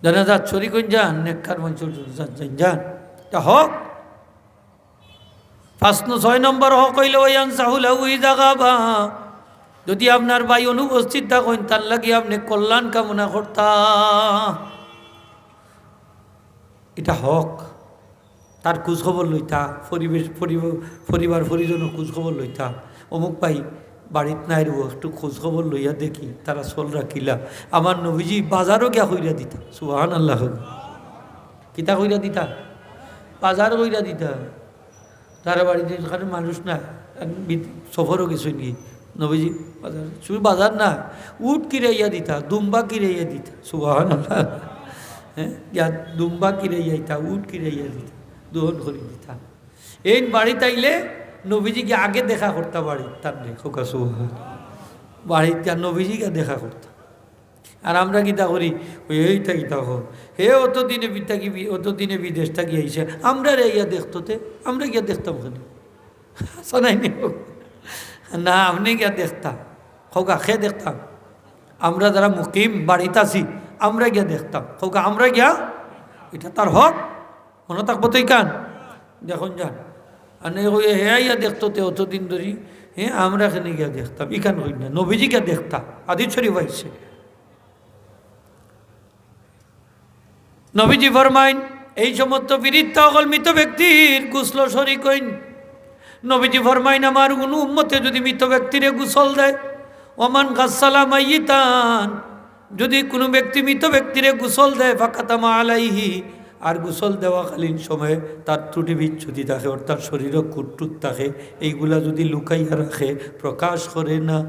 জনজাত শরিক অইন যান, নেককার মানষর জনজাত যাইন যান, ইটা হক। পাঁচ ন-, ছয় নম্বর হক অইলো, "ওয়ায়ানসাহু লাহু ইযা গাবা।" যদি আপনার ভাই অনুপস্থিত থাকইন, তার লাগি আপনে কল্যাণ কামনা করতা, ইটা হক। তার খোঁজ খবর লইতা, পরিবেশ, পরিব-, পরিবার পরিজনর খোঁজ খবর লইতা। অমুক ভাই বাড়িত নাই রে, একটু খোঁজ খবর লইয়া দেখি, তারা চলরা কিলা। আমার নবীজি বাজারও গিয়া কইরা দিতা। সুবহানাল্লাহ। কিতা কইরা দিতা? বাজার কইরা দিতা। তারা বাড়িত যেখানে মানুষ না, আমি বিদ-, সফরও গেছইন গি, নবীজি বাজার, শুধু বাজার না, উট কিরাইয়া দিতা, দুম্বা কিরাইয়া দিতা। সুবহানাল্লাহ। হ্যাঁ, ইয়া দুম্বা কিরাইয়া দিতা, উট কিরাইয়া দিতা, দহন করি দিতা। এইন বাড়িত আইলে নবীজিগি আগে দেখা করতা বাড়িত, তার নেই, কউক্কা সুবহান। বাড়িত গিয়া নবীজিগি দেখা করতা। আর আমরা কিতা করি? ওই, এইটা কিতা কর? হে অত দিনে বি-, থাকি বি-, অত দিনে বিদেশ থাকি আইছে, আমরারে আইয়া দেখতো তে, আমরা গিয়া দেখতাম কেনে? আছা নাই নি? না, আপনে গিয়া দেখতা। কউক্কা, কে দেখতা? আমরা যারা মুকিম বাড়িত আছি, আমরা গিয়া দেখতাম। কউক্কা, আমরা গিয়া, ইটা তার হক। মনো থাকবো তো ইখান? দেখইন যান। আর নাই কইয়া, হে আইয়া দেখতো তে অতদিন ধরি, হে, আমরা কেনে গিয়া দেখতাম, ইখান কইন না, নবীজি গিয়া দেখতা, হাদিস শরিফ আইছে। নবীজি ফরমাইন, এই সমস্ত ফিরিস্তা অকল মৃত ব্যক্তির গোসলো শরিক অইন। নবীজি ফরমাইন, আমার কুনু উম্মতে যদি মৃত ব্যক্তিরে গোসল দেয়, ওমান গাসসালা মাইয়িতান, যদি কুনু ব্যক্তি মৃত ব্যক্তিরে গোসল দেয়, ফাকাতামা আলাইহি, আর গোসল দেওয়াকালীন সময়ে তার ত্রুটি বিচ্যুতি থাকে, অর্থাৎ শরীরো খুঁতটুত থাকে, এইগুলা যদি লুকাইয়া রাখে, প্রকাশ করে না,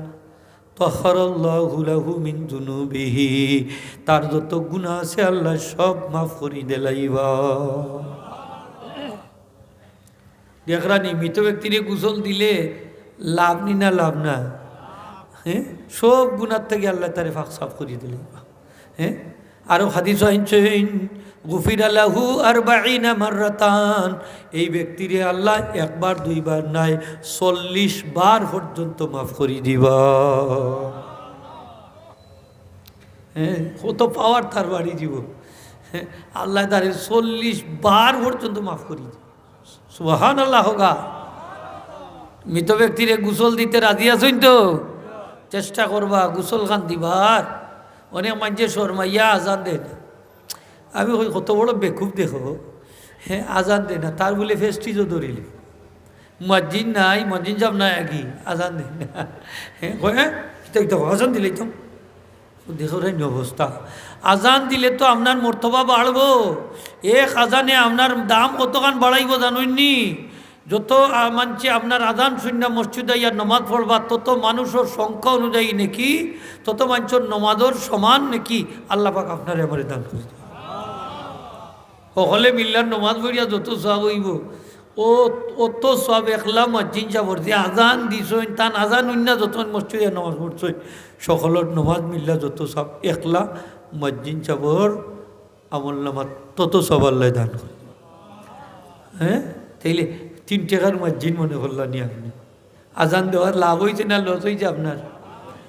তাহহারাল্লাহু লাহু মিন যুনুবিহি, তার যত গুনাহ আছে আল্লায় সব মাফ করি দিলাইবা। দেখরা নি, মৃত ব্যক্তিরে গোসল দিলে লাভ নি না লাভ না? হ্যাঁ, সব গুনার থাকি আল্লায় তারে পাক সাফ করি দিলাইবা। হ্যাঁ, আরো হাদিস আনছইন, "গুফিরা লাহু আরবাঈনা মাররাতান", এই ব্যক্তিরে আল্লায় একবার দুইবার নায়, চল্লিশ বার পর্যন্ত মাফ করি দিবা। হ্যাঁ, কত পাওয়ার তার বাড়ি দিব। হ্যাঁ, আল্লায় তারে চল্লিশ বার পর্যন্ত মাফ করি দিবা। সুবহানাল্লাহ কউক্কা। মৃত ব্যক্তিরে গোসল দিতে রাজি আছইন তো? চেষ্টা করবা গোসল খান দিবার। অনেক মানষে শরমাইয়া আজান দেয় না। আমি কই, কত বড় বেকুব দেখো, হ্যাঁ, আজান দেয় না, তার বুলে prestige-ও ধরিলে। মুয়াজ্জিন নাই, মুয়াজ্জিন সাব নাই, আগে আজান দেয় না। হ্যাঁ, কয়, হ্যাঁ, কিতা, কিতা, আজান দিলেই তো। দেখো রে অবস্থা। আজান দিলে তো আপনার মর্তবা বাড়বো। এক আজানে আপনার দাম কতখান বাড়াইবো জানইন নি? যত, আ, মানষে আপনার আজান শুনিয়া মসজিদো আইয়া নমাজ পড়বা, তত মানুষর সংখ্যা অনুযায়ী নেকি, তত মানষর নমাজর সমান নেকি আল্লাহ পাক আপনারে আমারে দান করি দিবা। হকলে মিল্লা নমাজ পড়িয়া যত সওয়াব অইবো, ও, অত সওয়াব একলা মুয়াজ্জিন সাবর যে আজান দিছইন, তান আজান হুনিয়া যত মসজিদো নমাজ পড়ছইন, হকলর নমাজ মিল্লা যত সওয়াব একলা মুয়াজ্জিন সাবর আমলনামাত তত সওয়াব আল্লায় দান করি। হ্যাঁ, তাইলে তিন টেকার মুয়াজ্জিন মনে করলা নি আপনে? আজান দেওয়ার লাভ অইছে না loss অইছে আপনার?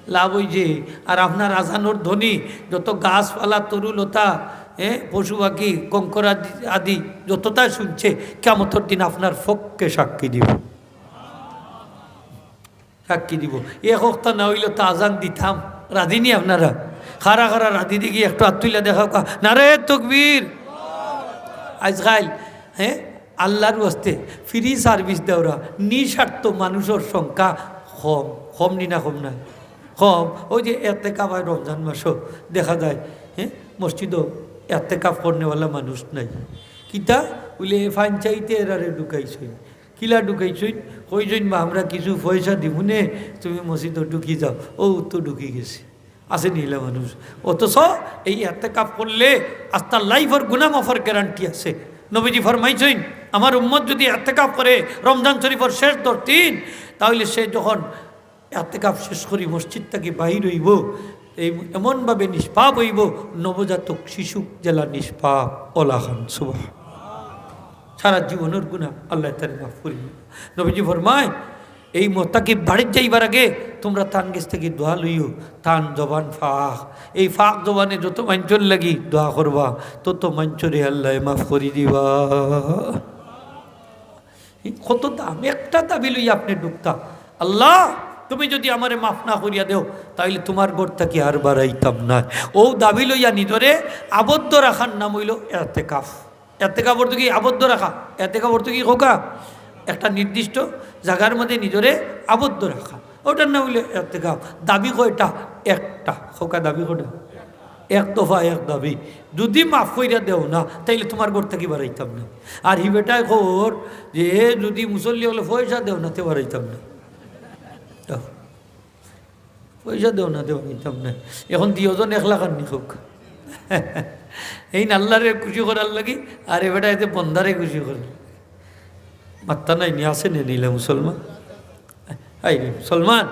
লাভ অইছে। আর আপনার আজানর ধ্বনি যত গাছপালা, তরুলতা, হ্যাঁ, পশু পাখি, কঙ্কর আদি, আদি যততা শুনছে, কিয়ামতর দিন আপনার পক্ষে সাক্ষী দিবো। সাক্ষী দিবো। এক ওয়াক্ত না অইলে তো আজান দিতাম। রাজি নি আপনারা? কারা কারা রাজি দেখি একটু আত তুলিয়া দেখাউক্কা। নারায়ে তাকবীর। আইজকাইল, হ্যাঁ, আল্লার ওয়াস্তে free service দেওরা, নিঃস্বার্থ মানুষর সংখ্যা কম, কম নি না কম নায়? কম। ওই যে এতেকাফ অয় রমজান মাসো দেখা যায়, হ্যাঁ, মসজিদো এতেকাফ করনেওয়ালা মানুষ নাই। কিতা? বুলে, "এ পঞ্চায়েতে এরারে ঢুকাইছইন।" "কিলা ঢুকাইছইন?" "কইছইন বা, আমরা কিছু পয়সা দিমুনে, তুমি মসজিদো ঢুকি যাও।" অউ তো ঢুকি গেছে। আছে নি ইলা মানুষ? অথচ এই এতেকাফ করলে আস্তা লাইফর গুনাহ মাফর গ্যারান্টি আছে। নবীজি ফরমাইছইন, আমার উম্মত যদি এতেকাফ করে রমজান শরীফর শেষ দশ দিন, তাইলে সে যখন এতেকাফ শেষ করি মসজিদ থাকি বাইর অইবো, এই এমনভাবে নিষ্পাপ অইবো, নবজাতক শিশু যেলা নিষ্পাপ অলাখান। সুবহান। সারা জীবনর গুনাহ আল্লায় তারে মাফ করি দিবা। নবীজি ফরমায়, এই মুতাকিব বাড়িত যাইবার আগে তুমরা তান গেছ থাকি দোয়া লইও, তান জবান পাক। এই পাক জবানে যত মানষর লাগি দোয়া করবা, তত মানষরে আল্লায় মাফ করি দিবা। কত দাম, একটা দাবি লইয়া আপনে ঢুকতা, "আল্লাহ, তুমি যদি আমারে মাফ না করিয়া দেও, তাইলে তুমার ঘর থাকি আর বারাইতাম নায়।" অউ দাবি লইয়া নিজরে আবদ্ধ রাখার নাম অইলো এতেকাফ। এতেকাফ অর্থ কি? আবদ্ধ রাখা। এতেকাফ অর্থ কি? কউক্কা, একটা নির্দিষ্ট জাগার মধ্যে নিজরে আবদ্ধ রাখা, অটার নাম অইলো এতেকাফ। দাবি কয়টা? একটা। কউক্কা, দাবি কয়টা? এক দফা এক দাবি, যদি মাফ কইরা দেও না, তাইলে তুমার ঘর থাকি বারাইতাম না। আর হি বেটায় কর যে, "এ যদি মুসল্লি অকলে পয়সা দেও না, তে বারাইতাম না।" পয়সা দেও না, তে বারাইতাম না। এখন দিওজন এক লাখ আননি কউক্কা। এইন আল্লারে খুশি করার লাগি, আর এ বেটায় এতে বন্দারে খুশি করে। মাত্তা নাই নি, আছে নি ইলা মুসলমান? হায় রে মুসলমান,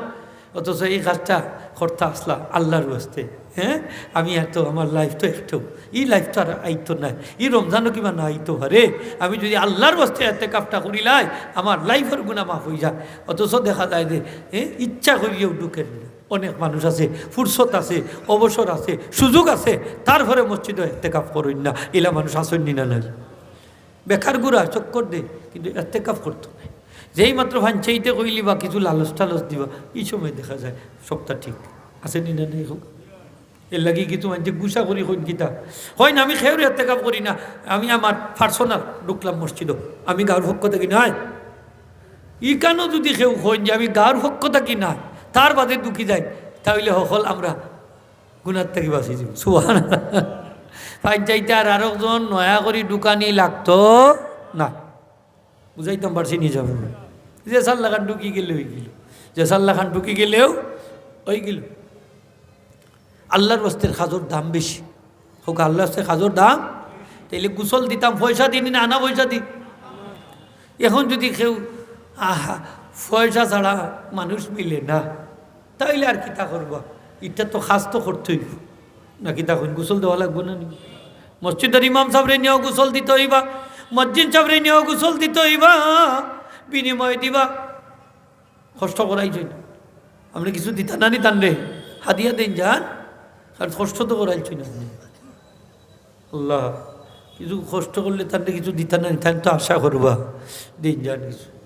অথচ এই কাজটা করতা আছলা আল্লার ওয়াস্তে। হ্যাঁ, আমি এত, আমার লাইফ তো একটাউ, ই লাইফ তো আর আইতো নায়, ই রমজানও কিবা না আইতো পারে। আমি যদি আল্লার ওয়াস্তে এতেকাফটা করিলাই, আমার লাইফর গুনাহ মাফ অইযায়। অথচ দেখা যায় যে, হ্যাঁ, ইচ্ছা করিয়াও ঢুকের না। অনেক মানুষ আছে, ফুরসত আছে, অবসর আছে, সুযোগ আছে, তারপরে মসজিদো এতেকাফ করইন না। ইলা মানুষ আছইন নি না নাই? বেকার ঘুরা চক্কর দে, কিন্তু এতেকাফ করতো নায়। যেই মাত্র পঞ্চায়েতে কইলি বা কিছু লালচ টালচ দিবা, ই সময় দেখা যায় সবটা ঠিক আছে নি না নাই? কউক্কা, এর লাগি কিছু মানষে গুসা করি কইন কিতা, কইন, "আমি কেউর এতেকাফ করি না, আমি আমার পার্সোনাল ঢুকলাম মসজিদো, আমি গাউর পক্ষ থাকি নায়।" ইখানও যদি কেউ কইন যে, "আমি গাউর পক্ষ থাকি নায়, তার বাদে ঢুকি যাই", তাইলে হকল আমরা গুনার থাকি বাঁচি যাইমু। সুবহানাল্লাহ। পঞ্চায়েতে আর আরকজন নয়া করি ঢুকানি লাগতো না। বুঝাইতাম পারছি নি যাবো? যে সাল্লাখান ঢুকি গেলে অইগেলো, যে সাল্লাখান ঢুকি গেলেও অইগেলো। আল্লার ওয়াস্তের কাজর দাম বেশি। কউক্কা, আল্লার ওয়াস্তের কাজর দাম। তাইলে গোসল দিতাম পয়সা দি নি না আনা পয়সা দি? এখন যদি কেউ, আহা, পয়সা ছাড়া মানুষ মিলে না, তাইলে আর কিতা করবা? ইটা তো কাজ তো করতে অইবো, না কিতা কইন? গোসল দেওয়া লাগবো না নি? মসজিদর ইমাম সাবরে নিয়াও গোসল দিতে অইবা, মসজিদ সাবরে নিয়াও গোসল দিতে অইবা, বিনিময়ে দিবা। কষ্ট করাইছইন, আপনে কিছু দিতা না নি তানরে? হাদিয়া দেইন যান, আর কষ্ট তো করাইছইন আপনে। আল্লাহ, কিছু কষ্ট করলে তানরে কিছু দিতা না নি, তাইন তো আশা করবা, দেইন যান কিছু।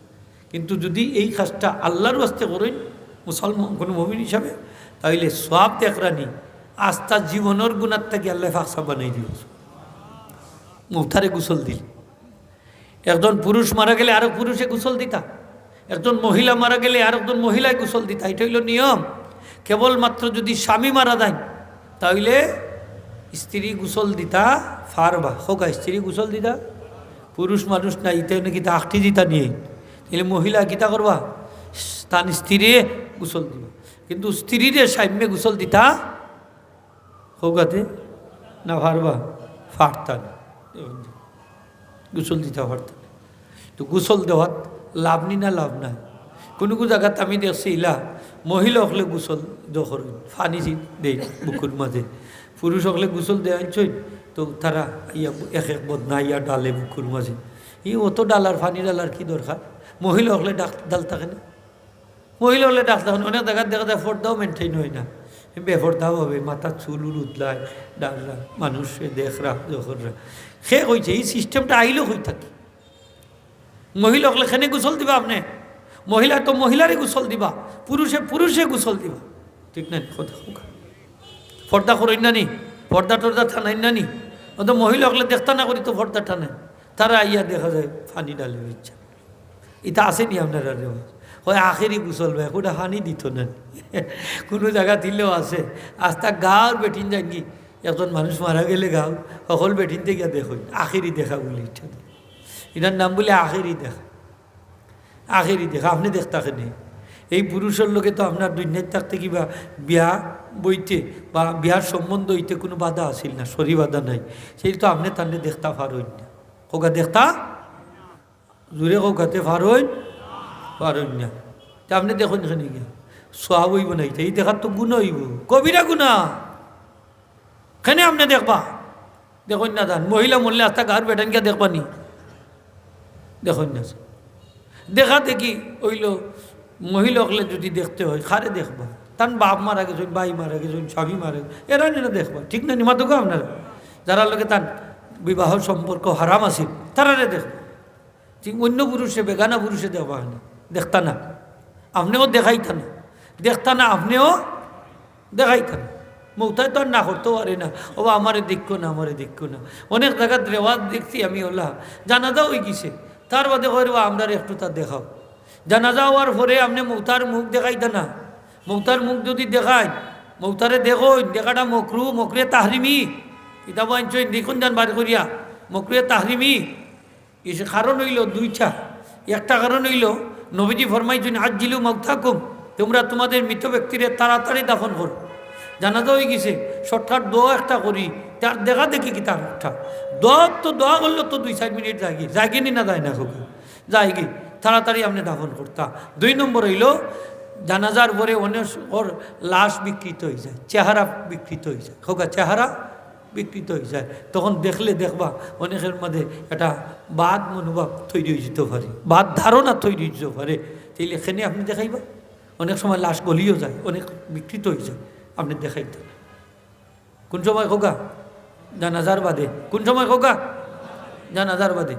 কিন্তু যদি এই কাজটা আল্লার ওয়াস্তে করইন মুসলমান, কোনো মুমিন হিসাবে, তাইলে সওয়াব দেখরা নি, আস্তা জীবনর গুনার থাকি আল্লায় পাক সাফ বানাই দিবা। মউতারে গোসল দিল, একজন পুরুষ মারা গেলে আরক পুরুষে গোসল দিতা, একজন মহিলা মারা গেলে আরকজন মহিলায় গোসল দিতা, ইটা অইলো নিয়ম। কেবলমাত্র যদি স্বামী মারা যাইন, তাইলে স্ত্রী গোসল দিতা পারবা। কউক্কা, স্ত্রী গোসল দিতা, পুরুষ মানুষ নাই, ইতে নাকি তা আখটি দিতা নিয়ে, তাইলে মহিলা কিতা করবা? তান স্ত্রীরে গোসল দিবা। কিন্তু স্ত্রীরে স্বামীয়ে গোসল দিতা কউক্কা তে না পারবা, পারতা না। গোসল দিতা পারতা না। তো গোসল দেওয়াত লাভ নি না লাভ নাই? কুনু কুনু জাগাত আমি দেখছি ইলা মহিলা অকলে গোসল যখন পানি দেইন বুকুর মাঝে, পুরুষ অকলে গোসল দেওয়া আনছইন, তো তারা ইয়া এক এক বদনা ইয়া ডালে বুকুর মাঝে। ই অত ডালার, পানি ডালার কি দরকার? মহিলা অকলে ডাক-, ডালতা কেনে? মহিলা অকলে ডাকতা কেনে? অনেক জাগাত দেখা যায় পর্দাও maintain অয় না, বেপর্দাভাবে মাথাত চুল উল উদলায়, ডাকরা, মানুষে দেখরা, যখররা। কে কইছে? ই সিস্টেমটা আইলো কই থাকি? মহিলা অকলে কেনে গোসল দিবা আপনে? মহিলায় তো মহিলারে গোসল দিবা, পুরুষে পুরুষে গোসল দিবা, ঠিক না নি? কথা কউক্কা। পর্দা করইন না নি? পর্দা টর্দা টানাইন না নি? অত মহিলা অকলে দেখতা না করি তো পর্দা টানাইন। তারা আইয়া দেখা যায় পানি ডালে ইচ্ছা। ইতা আছে নি আপনারার রেওয়াজ? কয় আখেরি গোসল ভাই, কুনটা পানি দিত না। কুনু জাগাত ইলেও আছে, আস্তা গাউর বেটিন যাইন কি, একজন মানুষ মারা গেলে গাও, হকল বেটিন্তে গিয়া দেখইন, আখেরি দেখা বলে ইটা। ইটার নাম বলে আখেরি দেখা। আখেরি দেখা, আপনে দেখতা কেনে? এই পুরুষর লগে তো আপনার দুনিয়াত থাকতে কিবা বিয়া বইতে বা বিয়ার সম্বন্ধ অইতে কুনু বাধা আছিল না, শরী বাধা নাই। সেই তো আপনে তানরে দেখতা পারইন না। কউক্কা, দেখতা? জুরে কউক্কা, তে পারইন? পারইন না। তে আপনে দেখইন কেনে গিয়া? সওয়াব অইবো না ইটা, ই দেখার তো গুনা অইবো, কবিরা গুনা। কেনে আপনে দেখবা? দেখইন না যান, মহিলা মরলে আস্তা গাঁওর বেটাইন গিয়া দেখবা নি? দেখইন না যান। দেখা দেখি অইলো, মহিলা অকলে যদি দেখতে অয়, কারে দেখবা? তান বাপ মারা গেছইন, ভাই মারা গেছইন, স্বামী মারা গেছইন, এরারে না দেখবা, ঠিক না নি? মাতউক্কা আপনারা, যারার লগে তান বিবাহ সম্পর্ক হারাম আছিল, তারারে দেখবা। ঠিক অইন্য পুরুষে, বেগানা পুরুষে দেখবা কেনে? দেখতা না, আপনেও দেখাইতা না, দেখতা না, আপনেও দেখাইতা না। মউতায় তো আর না করতেও পারে না, "ওবা, আমারে দেখিও না, আমারে দেখিও না।" অনেক জাগাত রেওয়াজ দেখছি আমি, অলা জানাজা অইগেছে, তার বাদে কয়, "ওবা, আমরারে একটু তা দেখাও।" জানাজা অওয়ার পরে আপনে মউতার মুখ দেখাইতা না। মউতার মুখ যদি দেখাইন, মউতারে দেখইন, দেখাটা মকরু, মকরুয়ে তাহরিমি। কিতাবো আনছইন, দেখইন যান বার করিয়া, মকরুয়ে তাহরিমি। এর কারণ অইলো দুইটা। একটা কারণ অইলো, নবীজি ফরমাইছইন, "আজ্জিলু মাউতাকুম", তুমরা তুমাদের মৃত ব্যক্তিরে তাড়াতাড়ি দাফন করো। জানাজা অইগেছে, shortcut দোয়া একটা করি, তার দেখা দেখি কিতা একটা। দোয়া তো, দোয়া করলে তো দুই চাইর মিনিট যায়গি, যায়গি নি না যায় না? কউক্কা, যায়গি। তাড়াতাড়ি আপনে দাফন করতা। দুই নম্বর অইলো, জানাজার পরে অনেকর লাশ বিকৃত অইযায়, চেহারা বিকৃত অইযায়। কউক্কা, চেহারা বিকৃত অইযায়। তখন দেখলে দেখবা, অনেকের মাঝে একটা বাদ মনোভাব তৈরি অইযিতো পারে, বাদ ধারণা তৈরি অইযিতো পারে। তাইলে কেনে আপনে দেখাইবা? অনেক সময় লাশ গলিও যায়, অনেক বিকৃত অইযায়, আপনে দেখাইতা না। কুন সময় কউক্কা? জানাজার বাদে। কুন সময় কউক্কা? জানাজার বাদে।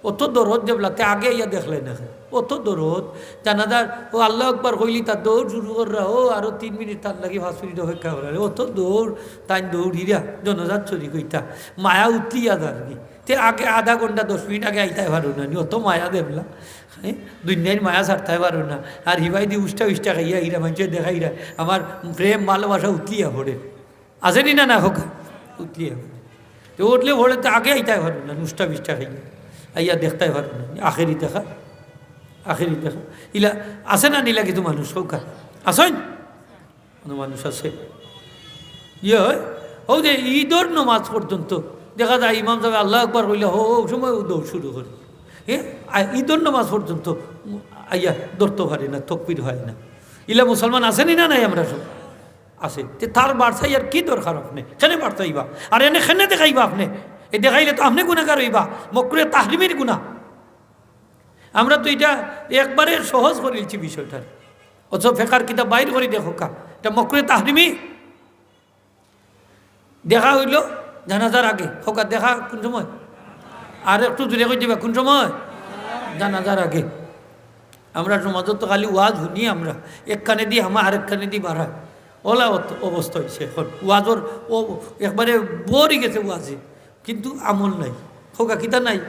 অত দরদ যেবলা, তে আগে আইয়া দেখলে না কেনে? অত দরদ, জানাজার, ও আল্লাহু আকবার কইলি তার দৌড় শুরু কররা, ও আরো তিন মিনিট তার লাগি, পাঁচ মিনিট অপেক্ষা করা, অত দৌড়, তাইন দৌড়িরা জানাজাত শরিক অইতা, মায়া উতলিয়া যারগি। তে আগে আধা ঘন্টা, দশ মিনিট আগে আইতায় পারো না নি, অত মায়া যেবলা। হ্যাঁ, দুনিয়ার মায়া ছাড়তায় পারো না। আর হিবায়দি উষ্টা উষ্টা খাইয়া ইরা মানষে দেখাইরা, আমার প্রেম ভালোবাসা উতলিয়া পড়ে। আছে নি না, না কউক্কা? উতলিয়া পড়ে। তে উতলিয়া পড়ে তে আগে আইতায় পারো না, উষ্টা উষ্টা খাইয়া। আইয়া দেখতায় পারো না। আখেরি দেখা, আখেরি দেখা। ইলা আছে না নি লাগি তো মানুষ কউক্কা? আছইন? কুনু মানুষ আছে? ইয়ে অয়, অউ যে ইদর নমাজ পর্যন্ত দেখা যায় ইমাম সাবে আল্লাহু আকবার কইলে, হো, হো, অউ সময় অউ দৌড় শুরু করে। হ্যাঁ, আর ইদর নমাজ পর্যন্ত আইয়া ধরতো পারে না, তকবির অয় না। ইলা মুসলমান আছে নি না নাই? আমরা সব আছে। তে তার বারছাই আর কি দরকার আপনে? কেনে বারছাইবা? আর এনে কেনে দেখাইবা আপনে? এ দেখাইলে তো আপনে গুনাগার অইবা, মকরুয়ে তাহরিমির গুনা। আমরা তো ইটা একবারে সহজ করিলছি বিষয়টা, অথচ ফেকার কিতাব বাইর করি দেখউক্কা, ইটা মকরুয়ে তাহরিমি। দেখা অইলো জানাজার আগে। কউক্কা, দেখা কুন সময়? আর একটু জুরে কই দিবা, কুন সময়? জানাজার আগে। আমরা সমাজত তো খালি ওয়াজ হুনি আমরা, এক কানেদি হামায় আরেক কানেদি বারয়। অলা অত-, অবস্থা অইছে এখন। ওয়াজর ও একবারে ভরি গেছে ওয়াজে, কিন্তু আমল নাই। কউক্কা, কিতা নাই?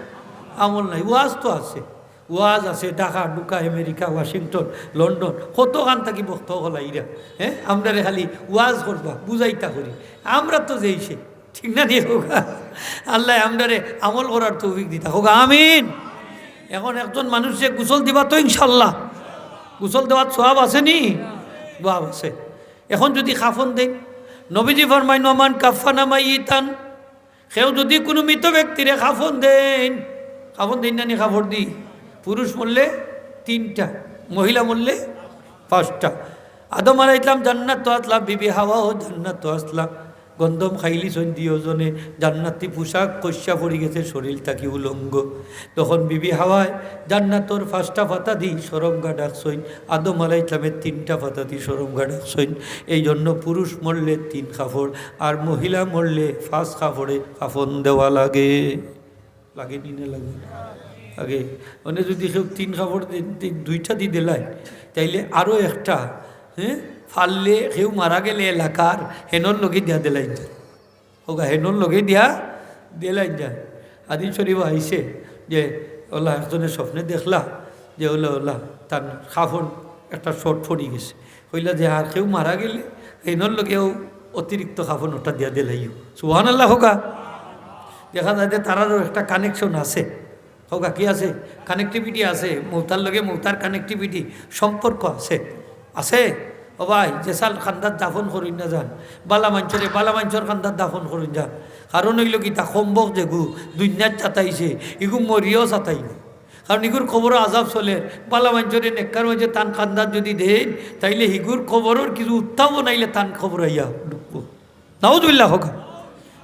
আমল নাই। ওয়াজ তো আছে, ওয়াজ আছে, ঢাকা, ঢুকা, আমেরিকা, ওয়াশিংটন, লন্ডন, কতখান থাকি বক্তা অকল আইরা। হ্যাঁ, আমরারে খালি ওয়াজ করবা, বুঝাইতা করি। আমরা তো যেই সে, ঠিক না নি কউক্কা? আল্লায় আমরারে আমল করার তৌফিক দিতা। কউক্কা, আমিন। এখন একজন মানুষরে গোসল দিবা তো ইনশাআল্লাহ? গোসল দেওয়ার সওয়াব আছে নি? সওয়াব আছে। এখন যদি কাফন দেইন, নবীজি ফরমাইন, "ওমান কাফানা মাইয়িতান", কেউ যদি কুনু মৃত ব্যক্তিরে কাফন দেইন, কাফন দেইন না নি কাপড় দি? পুরুষ মরলে তিনটা, মহিলা মরলে পাঁচটা। আদম আলাইহিস সালাম জান্নাতো আছলা, বিবি হাওয়াও জান্নাতো আছলা। গন্ধম খাইলিছইন দুইওজনে, জান্নাতি পোশাক খসিয়া পড়ি গেছে শরীর থাকি উলঙ্গ। তখন বিবি হাওয়ায় জান্নাতর পাঁচটা ফাতাদি শরমগা ঢাকছইন, আদম আলাইহিস সালামে তিনটা ফাতাদি শরমগা ঢাকছইন। এই জন্য পুরুষ মরলে তিন কাপড়, আর মহিলা মরলে পাঁচ কাপড়ে কাফন দেওয়া লাগে। লাগে নি না লাগে? লাগে। মানে যদি কেউ তিন কাপড় দি-, দি-, দুইটা দি দিলাইন, তাইলে আরো একটা, হ্যাঁ, পারলে কেউ মারা গেলে এলাকার হেনর লগে দিয়া দিলাইন যায়। কউক্কা, হেনর লগে দিয়া দিলাইন যায়। হাদিস শরীফো আইছে যে, অলা একজনে স্বপ্নে দেখলা যে, অলা, অলা, তার কাফন একটা short পড়ি গেছে। কইলা যে, আর কেউ মারা গেলে হেনর লগেও অতিরিক্ত কাফন ওটা দিয়া দিলাইও। সুবহানাল্লাহ কউক্কা। দেখা যায় যে তারারও একটা কানেকশন আছে। কউক্কা, কি আছে? কানেক্টিভিটি আছে, মৌতার লগে মৌতার কানেক্টিভিটি, সম্পর্ক আছে, আছে। ও ভাই, যেছান কান্দাত দাফন করইন না যান, বালা মানষরে বালা মানষর কান্দাত দাফন করইন যান। কারণ অইলো কিতা, কমবক যেগু দুনিয়াত সাতাইছে, ইগু মরিয়াও সাতাইবো। কারণ ইগুর কবরো আজাব চলের, বালা মানষরে নেককার মানষে তান কান্দাত যুদি দেইন, তাইলে হিগুর কবরর কিছু উত্তাপও নাইলে তান কবরো আইয়া ঢুকবো। নাউজুবিল্লাহ কউক্কা।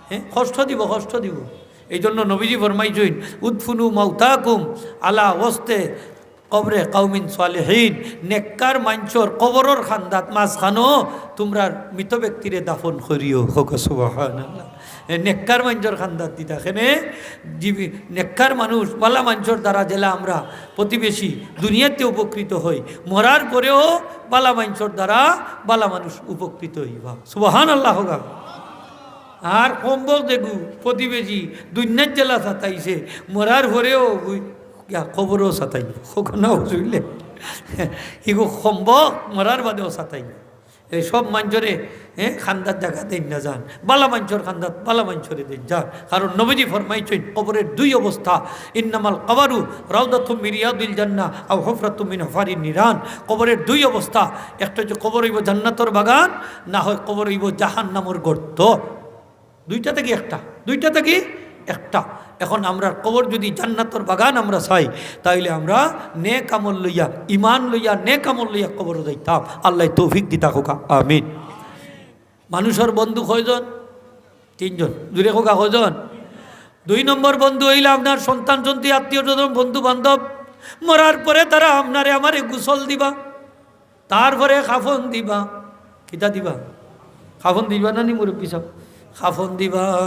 হ্যাঁ, কষ্ট দিবো, কষ্ট দিবো। এই জন্য নবীজি ফরমাইছইন, "উদফিনু মাউতাকুম আলা ওয়াসতে কবরে কাউমিন সালেহিন।" নেককার মানষর কবরর কান্দাত মাঝখানো তুমরার মৃত ব্যক্তিরে দাফন করিও। কউক্কা সুবহানাল্লাহ। এ, নেককার মানষর কান্দাত দিতা কেনে? জীবি-, নেককার মানুষ, বালা মানষর দ্বারা যেলা আমরা প্রতিবেশী দুনিয়াতে উপকৃত হই, মরার পরেও বালা মানষর দ্বারা বালা মানুষ উপকৃত অইবা। সুবহানাল্লাহ কউক্কা। আর কমবক যেগু প্রতিবেশী দুনিয়াত যেলা সাতাইছে, মরার পরেও ওই গিয়া কবরও সাতাইবো। কউক্কা নাউজুবিল্লাহ। ইগু কমবক মরার বাদেও সাতাইবো। এই সব মানষরে, হ্যাঁ, কান্দাত জাগা দেইন না যান, বালা মানষর কান্দাত বালা মানষরে দেইন যান। কারণ নবীজি ফরমাইছইন, কবরের দুই অবস্থা, "ইন্নামাল কবরু রাউদাতুম মিন রিয়াদিল জান্নাহ আও হুফরাতুম মিন হুফারিন নিরান।" কবরের দুই অবস্থা, একটা অইছে কবর অইবো জান্নাতর বাগান, না হয় কবর অইবো জাহান্নামর গর্ত। দুইটা থাকি একটা, দুইটা থাকি একটা। এখন আমরার কবর যুদি জান্নাতর বাগান আমরা চাই, তাইলে আমরা নেক আমল লইয়া, ইমান লইয়া, নেক আমল লইয়া কবরো যাইতাম। আল্লায় তৌফিক দিতা কউক্কা, আমিন। মানুষর বন্ধু কয়জন? তিনজন। জুরে কউক্কা, কয়জন? দুই নম্বর বন্ধু অইলা আপনার সন্তান সন্ততি, আত্মীয় স্বজন, বন্ধু বান্ধব। মরার পরে তারা আপনারে আমারে গোসল দিবা, তারপরে কাফন দিবা। কিতা দিবা? কাফন দিবা না নি মুরব্বি সাব? কাফন দিবা।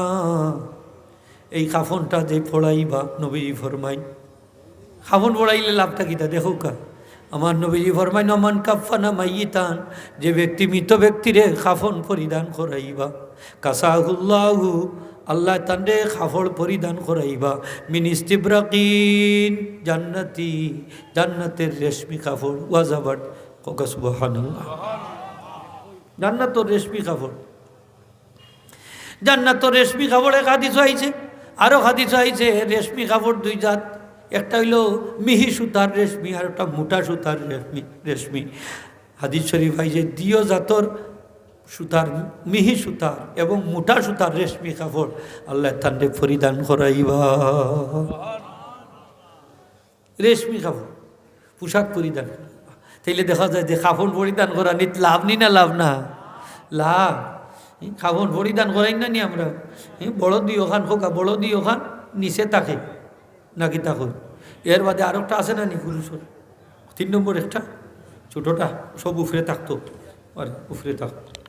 এই কাফনটা যে পড়াইবা, নবীজি ফরমাইন, কাফন পড়াইলে লাভটা কিতা? দেখউক্কা, আমার নবীজি ফরমাইন, "মান কাফফানা মাইয়িতান", যে ব্যক্তি মৃত ব্যক্তিরে কাফন পরিধান করাইবা, "কাসাহুল্লাহু", আল্লায় তানরে কাপড় পরিধান করাইবা, "মিন ইস্তিবরাকিন জান্নাতি", জান্নাতের রেশমি কাপড়। ওয়াজাবাত, কউক্কা সুবহানাল্লাহ। জান্নাতর রেশমি কাপড়। জান্নাতর রেশমি কাপড় এক হাদিসো আইছে, আরো হাদিসো আইছে, রেশমি কাপড় দুই জাত, একটা অইলো মিহি সুতার রেশমি, আর একটা মোটা সুতার রেশমি, রেশমি। হাদিস শরীফ আইছে, দুইও জাতর সুতার, মিহি সুতার এবং মোটা সুতার রেশমি কাপড় আল্লায় তানরে পরিধান করাইবা। রেশমি কাপড়, পোশাক পরিধান করা। তাইলে দেখা যায় যে কাফন পরিধান করানিত লাভ নি না লাভ না? লাভ। এই কাফন পরিধান করাইন না নি আমরা? এই বড় দুইওখান কউক্কা, বড় দুইওখান নিচে থাকে, না কিতা কই? এর বাদে আরোকটা আছে না নি পুরুষর? তিন নম্বর একটা, ছোটটা, সব উপরে থাকতো, আর উপরে থাকতো।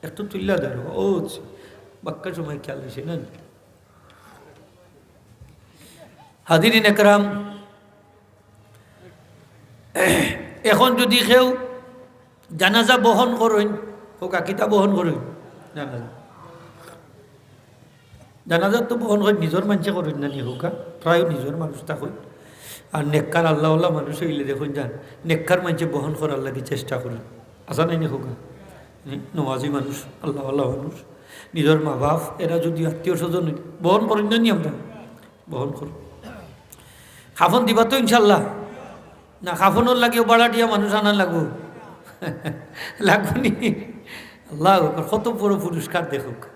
একটু তুইল্লা ধরো, ও বাক্কা সময় খেয়াল অইছে না নি? হাজিরিন একরাম, এখন যুদি কেউ জানাজা বহন করইন, কউক্কা কিতা বহন করইন? জানাজা। জানাজা তো বহন করইন, নিজর মানষে করইন না নি কউক্কা, প্রায় নিজর মানুষ থাকইন। আর নেককার আল্লাহওয়ালা মানুষ অইলে দেখইন যান, নেককার মানষে বহন করার লাগি চেষ্টা করইন। আছে না নি কউক্কা? নি-, নমাজি মানুষ, আল্লাহওয়ালা মানুষ, নিজর মা বাপ, এরা যুদি আত্মীয় স্বজন অইন, বহন করইন না নি আমরা? বহন করইন। কাফন দিবা তো ইনশাল্লাহ? না, কাফনর লাগিও ভাড়াটিয়া মানুষ আনা লাগবো? লাগবো নি? আল্লাহু আকবার, কত বড় পুরস্কার দেখউক্কা।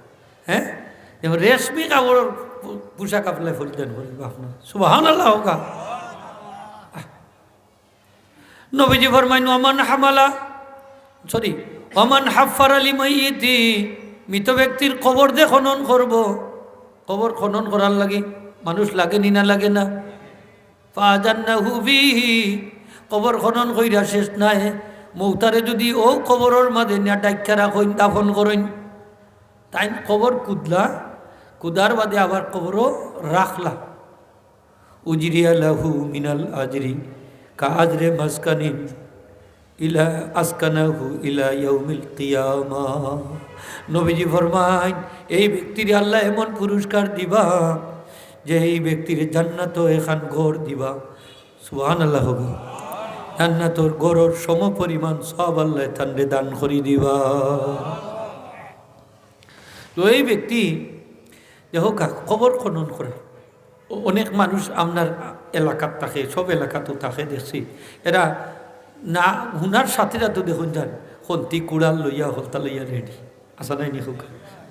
হ্যাঁ, যেমন রেশমি কাপড়র পো-, পোশাক আপনার পরিধান করি আপনার। সুবহানাল্লাহ কউক্কা। নবীজি ফরমাইন, "ওয়ামান হামালা", সরি, "ওয়ামান হাফফারা লিমাইয়িতি", মৃত ব্যক্তির কবর যে খনন করবো, কবর খনন করার লাগি মানুষ লাগে নি না লাগে না? "ফাআজান্নাহু ফিহি", কবর খনন কইরা শেষ নাই, মৌতারে যুদি অউ কবরর মাঝে নিয়া ডাইক্কা রাখইন, দাফন করইন, তাইন কবর কুদলা, কুদার বাদে আবার কবরো রাখলা। "উজরিয়া লাহু মিনাল আজরি কা আজরে মাসকানিন ইলা আসকানাহু ইলা ইয়াউমিল কিয়ামা।" নবীজি ফরমাইন, এই ব্যক্তিরে আল্লায় এমন পুরস্কার দিবা যে এই ব্যক্তিরে জান্নাতো এখান ঘর দিবা। সুবহানাল্লাহ কউক্কা। জান্নাতর ঘরর সমপরিমাণ সওয়াব আল্লায় তানরে দান করি দিবা। তো এই ব্যক্তি, দেখো কা, কবর খনন করা। অ-, অনেক মানুষ আপনার এলাকাত থাকে, সব এলাকাত থাকে দেখছি। এরা না হুনার সাথে সাথে দেখুন যান, খন্তি কুড়াল লইয়া, হলতা লইয়া রেডি। আসা নাই নি হোক?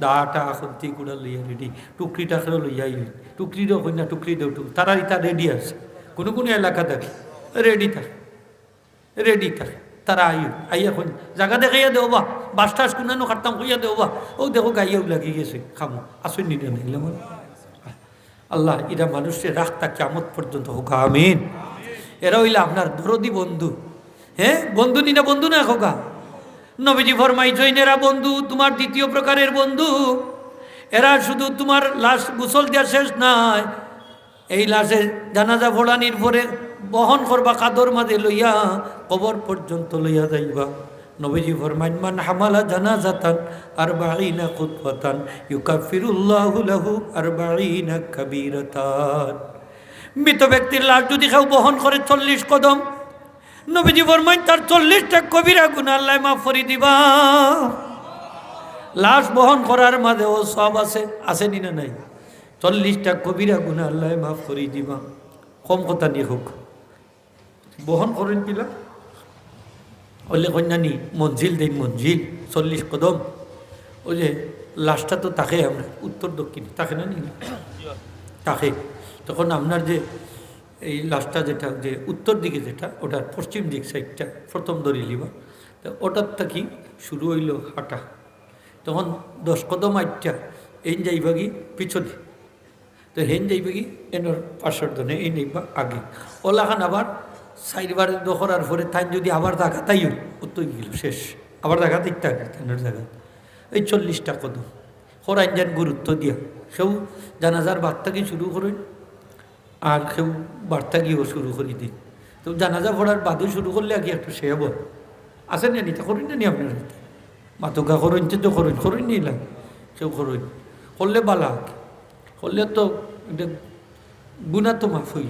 দাটা খন্তি কুড়াল লইয়া রেডি, টুকরি টাকরা লইয়া আইন, টুকরি দেও কইনা, টুকরি দেও টুকরি, তারা ইতা রেডি আছে। কোনো কোনো এলাকা থাকে, রেডি থাকে, রেডি থাকে। তারা আইও, আইয়া কইন, "জাগা দেখাইয়া দেও বা, বাস টাস কুনানো কাটতাম কইয়া দেও বা।" ও দেখো, গাইয়াও লাগি গেছে, খামো। আসুন নি না, নাইলে মনে আল্লাহ, এরা মানুষরে রাখতা কিয়ামত পর্যন্ত হোক, আমিন। এরা হইলা আপনার দরদি বন্ধু। হ্যাঁ, বন্ধু নি না, বন্ধু না হোকা? নবীজি ফরমাইছইন, "এরা বন্ধু, তোমার দ্বিতীয় প্রকারের বন্ধু। এরা শুধু তোমার লাশ গোসল দিয়া শেষ নয়, এই লাশে জানাজা পড়ানির পরে বহন করবা কাঁধর মাঝে লইয়া, কবর পর্যন্ত লইয়া যাইবা।" নবীজি ফরমাইন, "মান হামালা জানাজাতান আরবাঈনা খুতওয়াতান ইউকাফফিরুল্লাহু লাহু আরবাঈনা কাবীরাতান।" মৃত ব্যক্তির লাশ যদি কেউ বহন করে চল্লিশ কদম, নবীজি ফরমাইন, "তার চল্লিশটা কবিরা গুনাহ আল্লায় মাফ করি দিবা।" লাশ বহন করার মাঝেও সওয়াব আছে, আছে নি না নাই? চল্লিশটা কবিরা গুনাহ আল্লায় মাফ করি দিবা। কম কথা নি হোক। বহন করেন কিলা? অইলে কইন না নি, মঞ্জিল দেইন, মঞ্জিল, চল্লিশ কদম। ওই যে লাশটা তো থাকে আমরা উত্তর দক্ষিণে, থাকে না নি? থাকে। তখন আপনার যে এই লাশটা যেটা, যে উত্তর দিকে যেটা, ওটার পশ্চিম দিক সাইডটা প্রথম ধরি লিবা। তো ওটার থাকি শুরু হইল হাঁটা। তখন দশ কদম আটটা, এইন যাইবাগি পিছনে। তো হেন যাইবাগি এনর পাঁচশোর দনে, এই নেইবা আগে। ওলাখান আবার চাইরবার দখরার পরে তাইন যদি আবার জাগাত আইও, ও তো গেল শেষ। আবার জাগাত ইকটা আগে, তাইনর জাগাত। এই চল্লিশটা কদম। খরাইন যান গুরুত্ব দিয়া। কেউ জানাজার বাদ থাকি শুরু করইন, আর কেউ বাদ থাকিও শুরু করি দিন। তো জানাজা পড়ার বাদে শুরু করলে আগে একটু সেব। আছে না নি? তা করইন না নি আপনারা? মাতুকা করইন, তে তো করইন, করইন নি লা? কেউ করইন। করলে বালা। করলে তো এটা গুনা তো মাফ হইল।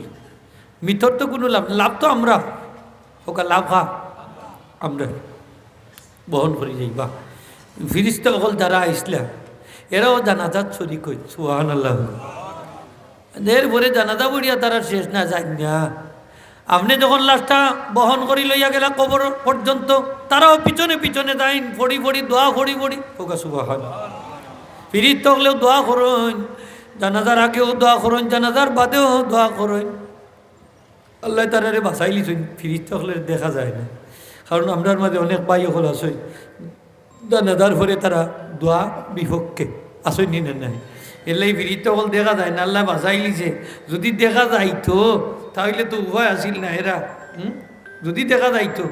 মিতর তো কোনো লাভ, লাভ তো আমরা। ওকা লাভ খা আমরা। বহন করি যাইবা। ফিরিস্তা অকল যারা আইসলা, এরাও জানাজাত শরিক হইত। সুবহানাল্লাহ। এরপরে জানাজা পড়িয়া তারা শেষ না যায় না। আপনি যখন লাশটা বহন করি লইয়া গেলা কবর পর্যন্ত, তারাও পিছনে পিছনে যাইন, পড়ি পড়ি, দোয়া পড়ি পড়ি। ওকা সুবহান। ফিরিস্তা অকলেও দোয়া করইন, জানাজার আগেও দোয়া করইন, জানাজার বাদেও দোয়া করইন। আল্লায় তারারে বাঁচাইলিছইন, ফিরিস্তা অকলরে দেখা যায় না। কারণ আমরার মাঝে অনেক ভাই অকল আছে, জানাজার পরে তারা দোয়া বিপক্ষে, আছে নি না নাই? এরলাগি ফিরিস্তা অকল দেখা যায় না, আল্লায় বাঁচাইলিছে। যদি দেখা যাইতো, তাইলে তো উপায় আছিল না এরা, হুম? যদি দেখা যাইতো,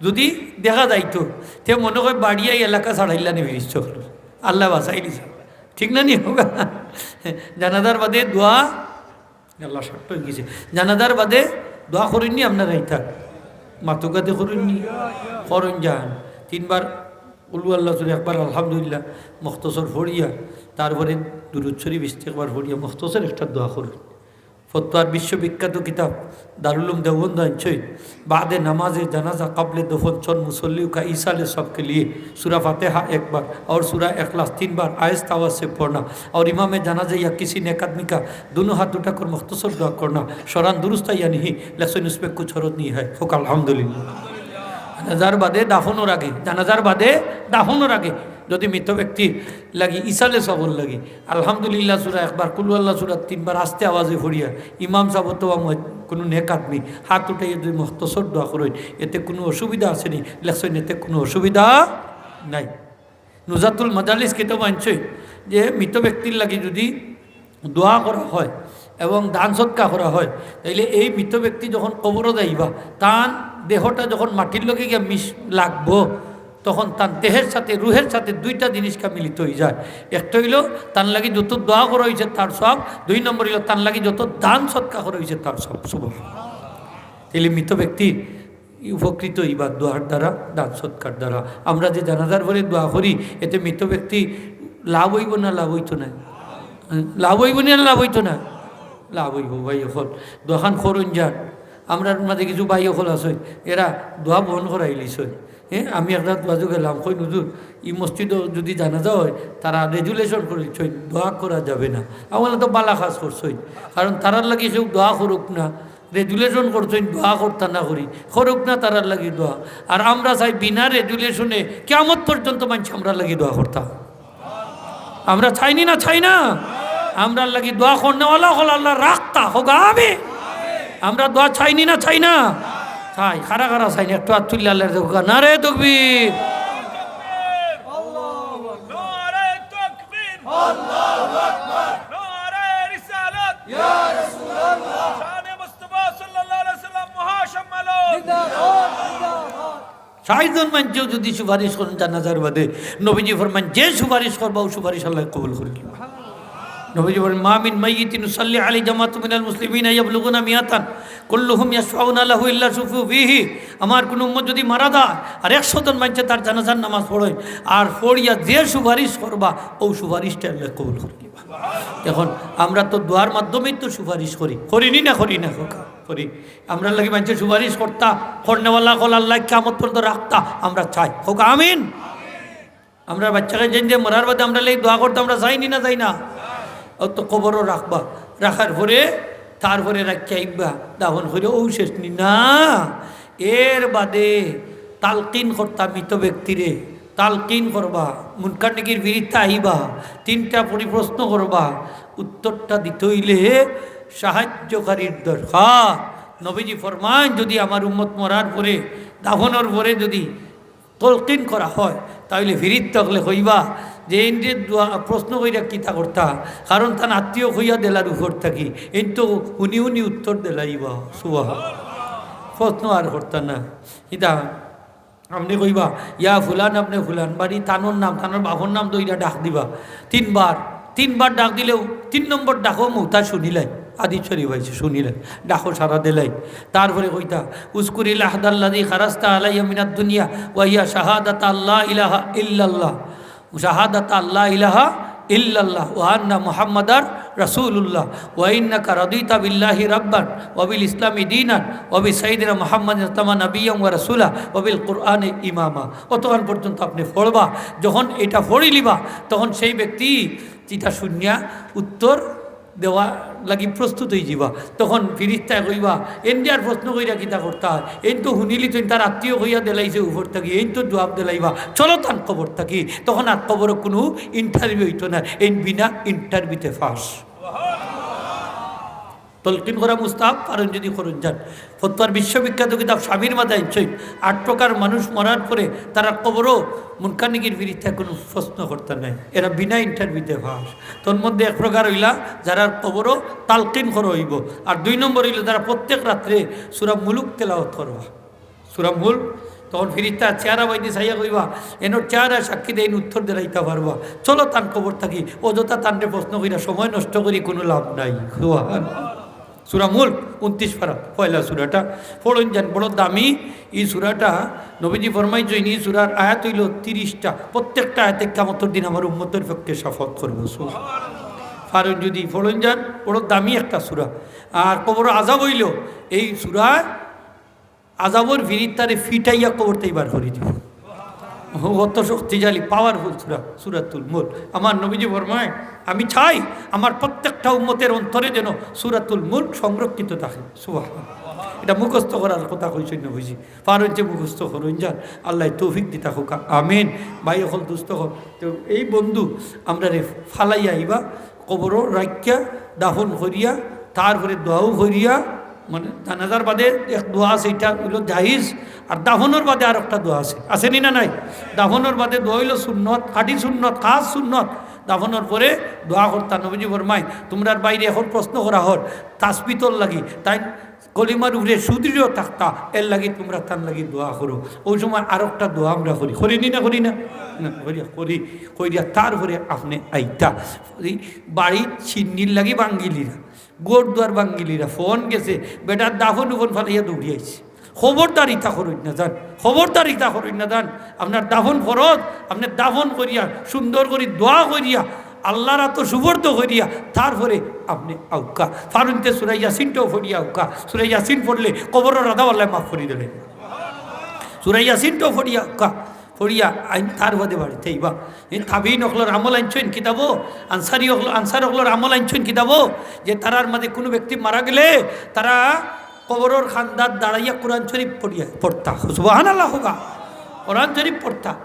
যদি দেখা যাইতো, তে মনে হয় বাড়িয়াই এলাকা ছাড়াইলা নি ফিরিস্তা অকল। আল্লায় বাঁচাইলিছে। ঠিক না নি? জানাজার বাদে দোয়া আল্লাহ শর্ত হয়ে গেছে। জানাজার বাদে দোয়া করইন নি আপনারা ইতা? মাতুকাতে করইন নি? করইন যান। তিনবার কুলহু আল্লাহ সুরা, একবার আলহামদুলিল্লাহ মুখতসর পড়িয়া, তারপরে দুরুদ শরিফ ইস্তেগফার পড়িয়া মুখতসর একটা দোয়া করইন। ফতোয়ার বিশ্ববিখ্যাত কিতাব দারুল উলুম দেওবন্দ আনছইন, বাদে নামাজে জানাজা কাবলে দফন চন্দ মুসল্লিও কা ইসালে সওয়াব কে লিয়ে সুরা ফাতেহা একবার অর সুরা এখলাস তিনবার আয়েস্তা আওয়াজ সে পড়না অর ইমামে জানাজা ইয়া কিসি নেক আদমি কা দুনো হাত উঠাকর মুখতসর দোয়া করনা, শরান দুরুস্তা ইয়ানি হি, লেখছইন উসমে কুছ হরজ নেই হ্যায়। হোক আলহামদুলিল্লাহ। জানাজার বাদে দাফনর আগে, জানাজার বাদে দাফনর আগে যদি মৃত ব্যক্তির লাগি, ইসালে সওয়াবর লাগি, আলহামদুলিল্লাহ সুরা একবার, কুলহু আল্লাহ সুরা তিনবার আস্তে আওয়াজে পড়িয়া, ইমাম সাব অথবা মুয়াজ-, কোনো নেক আদমি হাত উঠাইয়া যদি মুখতসর দোয়া করইন, এতে কোনো অসুবিধা আছে নি? লেখছইন, এতে কোনো অসুবিধা নাই। নুজাতুল মাজালিস কিতাব আনছইন যে মৃত ব্যক্তির লাগি যদি দোয়া করা হয় এবং দান সদকা করা হয়, তাইলে এই মৃত ব্যক্তি যখন কবরো যাইবা, তান দেহটা যখন মাটির লগে গিয়া মিশ লাগবো, তখন তান দেহের সাথে, রুহের সাথে দুইটা জিনিসটা মিলিত হয়ে যায়। একটা হইল তান লাগি যত দোয়া করা হয়েছে তার সওয়াব, দুই নম্বর হইল তান লাগি যত দান সদকা করা হয়েছে তার সওয়াব। সুবহান। তাইলে মৃত ব্যক্তি উপকৃত হইবা দোয়ার দ্বারা, দান সদকার দ্বারা। আমরা যে জানাজার পরে দোয়া করি, এতে মৃত ব্যক্তি লাভ হইব না লাভ হইতো না? লাভ হইব না লাভ হইতো না? লাভ হইব ভাই অকল। দোয়াখান করইন যান। আমরার মাঝে কিছু ভাই অকল আছে, এরা দোয়া বহন করাইলিছইন। হ্যাঁ, আমি একটা দোয়াজু গেলাম, কই হুজুর, ই মসজিদো যদি জানাজা হয়, তারা রেজুলেশন করছইন, দোয়া করা যাবে না। আমি বললাম, তো বালা কাজ করছইন, কারণ তারার লাগি কেউ দোয়া করুক না, রেজুলেশন করছইন, দোয়া করতা না করি, করুক না তারার লাগি দোয়া। আর আমরা চাই বিনা রেজুলেশনে কিয়ামত পর্যন্ত মানষে আমরার লাগি দোয়া করতা। আমরা চাইনি না, চাই না? আমরার লাগি দোয়া করনেওয়ালা অকল আল্লায় রাখতা, কউক্কা আমিন। আমরা দোয়া চাইনি না, চাই না? চাই। কারা কারা চাইনি, একটু আত তুলিয়া আল্লারে কউক্কা, নারায়ে তাকবীর। নারায়ে তাকবীর। নারায়ে রিসালাত। শানে মুস্তাফা সাল্লাল্লাহু আলাইহি ওয়াসাল্লাম মহাসম্মেলন। ষাইট জন মানষেও যদি সুপারিশ করইন জানাজার বাদে, নবীজি ফরমাইন, যে সুপারিশ করবা, অউ সুপারিশ আল্লায় কবুল করিলিবা। নবীজি ফরমাইন, "মা মিন মাইয়িতিন ইউসাল্লি আলাইহি জামাতুম মিনাল মুসলিমিনা ইয়াবলুগুনা মিয়াতান, কুল্লুহুম ইয়াশফাউনা লাহু ইল্লা শুফিউ ফিহি।" আমার কুনু উম্মত যদি মারা যায়, আর একশো জন মানষে তার জানাজার নামাজ পড়ইন, আর পড়িয়া যে সুপারিশ করবা, অউ সুপারিশটা আল্লায় কবুল করিলিবা। এখন আমরা তো দোয়ার মাধ্যমেই তো সুপারিশ করি, করিনি না, করি না, কউক্কা? করি। আমরার লাগি মানষে সুপারিশ করতা, করনেওয়ালা অকল আল্লায় কিয়ামত পর্যন্ত রাখতা, আমরা চাই। কউক্কা আমিন। আমরার বাইচ্চাকাইন্তে মরার বাদে আমরার লাগি দোয়া করতা, আমরা চাইনি না, চাই না? অউ তো কবরো রাখবা, রাখার পরে, তারপরে রাখিয়া আইবা, দাফন করিয়া, অউ শেষ নি না? এর বাদে তালকিন করতা মৃত ব্যক্তিরে, তালকিন করবা, মুনকার নাকির ফিরিস্তা আইবা, তিনটা পরি-, প্রশ্ন করবা, উত্তরটা দিতে অইলে সাহায্যকারীর দরকার। নবীজি ফরমাইন, যদি আমার উম্মত মরার পরে, দাফনর পরে যদি তলকিন করা হয়, তাইলে ফিরিস্তা অকলে কইবা যে, "এইনরে দোয়া, প্রশ্ন কইরা কিতা করতা?" কারণ তান আত্মীয় কইয়া দিলার উপর থাকি, এইন তো হুনি হুনি উত্তর দিলাইবা। সুবহান। প্রশ্ন আর করতা না। ইতা আপনে কইবা, "ইয়া ফুলান, আপনে ফুলান বাড়ি", তানর নাম, তানর বাফর নাম ধইরা ডাক দিবা তিনবার। তিনবার ডাক দিলেও তিন নম্বর ডাকও মউতা শুনিলাই, হাদিস শরীফ আইছে, শুনিলাই, ডাকও সাড়া দিলাই। তারপরে কইতা, "উজকুরিল আহদাল্লাযী খারাজতা আলাইয়া মিনাদ দুনিয়া ওয়া হিয়া শাহাদাতু আল্লা ইলাহা ইল্লাল্লাহ, শাহাদাতু আল্লা ইলাহা ইল্লাল্লাহ ওয়া আন্না মুহাম্মাদার রাসূলুল্লাহ ওয়া ইন্নাকা রাদিতা বিল্লাহি রাব্বান ওয়া বিল ইসলামি দীনান ওয়া বি সাইয়্যিদিনা মুহাম্মাদিন ইসলামা নাবিয়্যান ওয়া রাসূলা ওয়া বিল কুরআনি ইমামা।" অতখান পর্যন্ত আপনে পড়বা। যখন এটা পড়িলিবা, তখন সেই ব্যক্তি যেটা শুনিয়া উত্তর দেওয়া লাগি প্রস্তুত অইযিবা। তখন ফিরিস্তায় কইবা, "এইনরে আর প্রশ্ন কইরা কিতা করতা? এইন তো হুনিলিছইন, তার আত্মীয় কইয়া দিলাইছে উপর থাকি, এইন তো জুয়াব দিলাইবা, চলো তান কবর থাকি।" তখন আর কবরো কুনু interview অইতো না, এইন বিনা interview তে পাস। তলকিন করা মুস্তাহাব, পারইন যদি করইন যান। ফতোয়ার বিশ্ববিখ্যাত কিতাব শাফির মাঝে আনছইন, আট প্রকার মানুষ মরার পরে তারার কবরো মুনকার নাকির ফিরিস্তায় কুনু প্রশ্ন করতা নায়, এরা বিনা interview তে পাস। তন্মধ্যে এক প্রকার অইলা যারার কবরো তালকিন করা অইবো, আর দুই নম্বর অইলো যারা প্রত্যেক রাত্রে সূরা মুলুক তেলাওয়াত করবা। সূরা মুলুক, তখন ফিরিস্তা চেহারা বাইদি চাইয়া কইবা, "এনর চেহারা সাক্ষী দেয়, এইন উত্তর দিলাইতা পারবা, চলো তান কবর থাকি, অযথা তানরে প্রশ্ন কইরা সময় নষ্ট করি কুনু লাভ নাই।" সুবহান। সূরা মুলুক, ঊনত্রিশ পারা, পয়লা সূরাটা পড়ইন যান, বড় দামি ই সূরাটা। নবীজি ফরমাইছইন, ই সূরার আয়াত অইলো ত্রিশটা, প্রত্যেকটা আয়াতে কিয়ামতর দিন আমার উম্মতর পক্ষে শাফাআত করবো। সুবহান। পারইন যদি পড়ইন যান, বড় দামি একটা সূরা। আর কবর আযাব অইলো এই সূরায় আযাবর ফিরিস্তারে ফিটাইয়া কবর থাকি বার করি দিবো। অত শক্তিশালী, powerful সূরা, সূরাতুল মুলুক। আমার নবীজি ফরমাইন, "আমি চাই আমার প্রত্যেকটা উম্মতের অন্তরে যেন সূরাতুল মুলুক সংরক্ষিত থাকে।" সুবহান। এটা মুখস্থ করার কথা কইছইন নবীজি। পারইন যে মুখস্থ করইন যান, আল্লায় তৌফিক দিতা কউক্কা। আমিন। ভাই অকল, দুস্ত অকল, তো এই বন্ধু আমরারে ফালাইয়া আইবা, কবরো রাখিয়া, দাফন করিয়া, তারপরে দোয়াও করিয়া, মানে, জানাজার বাদে এক দোয়া আছে, ইটা অইলো জায়েজ, আর দাফনর বাদে আরোকটা দোয়া আছে, আছে নি না নাই? দাফনর বাদে দোয়া অইলো সুন্নত, খাঁটি সুন্নত, খাস সুন্নত। দাফনর পরে দোয়া করতা। নবীজি ফরমাইন, "তুমরার ভাইরে এখন প্রশ্ন করা অর তাসবিতর লাগি, তাইন কলিমার উপরে সুদৃঢ় থাকতা, এর লাগি তুমরা তান লাগি দোয়া করো।" অউ সময় আরোকটা দোয়া আমরা করি, করি নি না, করি না? না, করি, করি, করিয়া তারপরে আপনে আইতা। এই বাড়িত চিন্নির লাগি ভাঙ্গিলিরা, ঘর দুয়ার ভাঙ্গিলিরা, ফোন গেছে, বেটার দাফন উফন ফালাইয়া দৌড়ি আইছে। খবরদার ইতা করইন না যান, খবরদার ইতা করইন না যান। আপনার দাফন ফরজ, আপনে দাফন করিয়া, সুন্দর করি দোয়া করিয়া, আল্লার আতো সুপর্দ করিয়া, তারপরে আপনে আউক্কা। পারইন তে সূরা ইয়াসিনটাও পড়িয়া আউক্কা। সূরা ইয়াসিন পড়লে কবরর আযাব আল্লায় মাফ করি দিলাইন। সুরা ইয়াসিনটাও পড়িয়া, কা-, পড়িয়া আইন তার বাদে বাড়িত আইবা। এই তাবিন অকলর আমল আনছইন কিতাবো, আনসারি অকল, আনসার অকলর আমল আনছইন কিতাবো, যে তারার মাঝে কুনু ব্যক্তি মারা গেলে তারা কবরর কান্দাত দাঁড়াইয়া কোরআন শরীফ পড়িয়া, পড়তা। সুবহানাল্লাহ কউক্কা। কোরআন শরীফ পড়তা।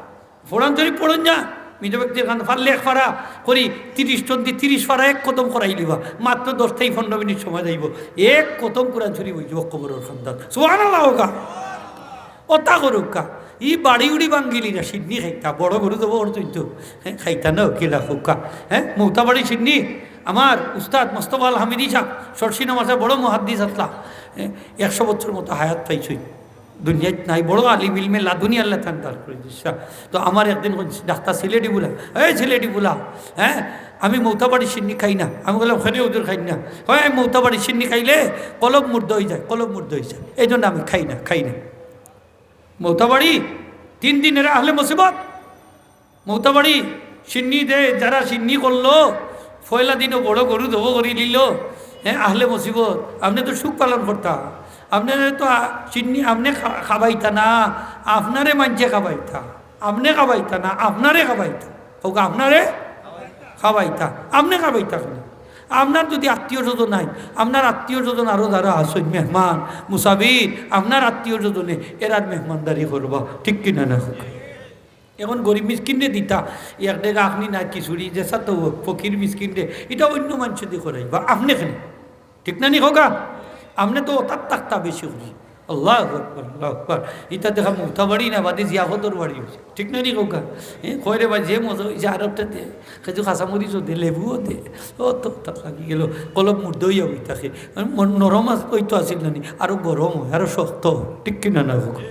কোরআন শরীফ পড়ইন না। মৃত ব্যক্তির কান্দাত পারলে এক পারা করি, তিরিশ জন দি তিরিশ পারা এক খতম করাইলিবা। মাত্র দশ থাকি পনেরো মিনিট সময় যাইবো। এক খতম কোরআন শরীফ অইযিবো কবরর কান্দাত। সুবহানাল্লাহ কউক্কা। অতা করউক্কা। ই বাড়ি উড়ি ভাঙ্গিলিরা শিন্নি খাইতা, বড় গরু জবো করছইন তো। হে, খাইতা না, কিলা কউক্কা। হে, মৌতাবাড়ি শিন্নি, আমার উস্তাদ মোস্তফা আল হামিদি সাব, শর্ষিনা মাসে বড় মুহাদ্দিস আছলা। হে, একশো বছর মতো হায়াত পাইছইন। দুনিয়াত নাই, বড় আলিম, ইলমে লাদুনি আল্লায় তান দান করি দিছইন। তো আমার একদিন কইন, ডাকতা সিলেটি বুলা, "এই সিলেটি বুলা, হে, আমি মৌতাবাড়ি শিন্নি খাই না।" আমি কইলাম, "কেনে হুজুর খাইন না?" কয়, "আমি মৌতাবাড়ি শিন্নি খাইলে কলব মুর্দা অইযায়, কলব মুর্দা অইযায়, এই জন্য আমি খাই না, খাই না।" মৌতাবাড়ি তিন দিন এরা আহলে মুসিবত। মৌতাবাড়ি শিন্নি দে, যারা শিন্নি করলো, পয়লা দিনো বড় গরু জবো করিলিলো, হে, আহলে মুসিবত। আপনে তো সুখ পালন করতা, আপনে তো আ-, শিন্নি আপনে খা-, খাবাইতা না, আপনারে মানষে খাবাইতা। আপনে খাবাইতা না, আপনারে খাবাইতা। কউক্কা, আপনারে খাবাইতা, আপনে খাবাইতা কেনে? আপনার যদি আত্মীয় স্বজন নাই, আপনার আত্মীয় স্বজন আরো যারা আছইন, মেহমান, মুসাফির, আপনার আত্মীয় স্বজনে এরার মেহমানদারি করবা, ঠিক কিনা না কউক্কা? এখন গরিব মিসকিনরে দিতা, এক ডেগা আখনি না খিচুড়ি, যেছা তো অউক, ফকির মিসকিনরে, ইটা অইন্য মানষে দি করাইবা, আপনে কেনে? ঠিক না নি কউক্কা? আপনে তো অতাত থাকতা বেশি করি। আল্লাহু আকবার, আল্লাহু আকবার। ইটা দেখা মৌতাবাড়ি না, বাদে জিয়াফতর বাড়ি অইছে। ঠিক না নি কউক্কা? হে, কয় রে ভাই, যে মজা অইছে, আরোটা দে। কিছু কাঁচামরিচও দে, লেবুও দে। অত অতাত লাগি গেলো। কলব মুর্দা অইয়া অই থাকে। মন নরম আছ-, অইতো আছিল না নি? আরো গরম অয়, আরো শক্ত অয়। ঠিক কিনা না কউক্কা?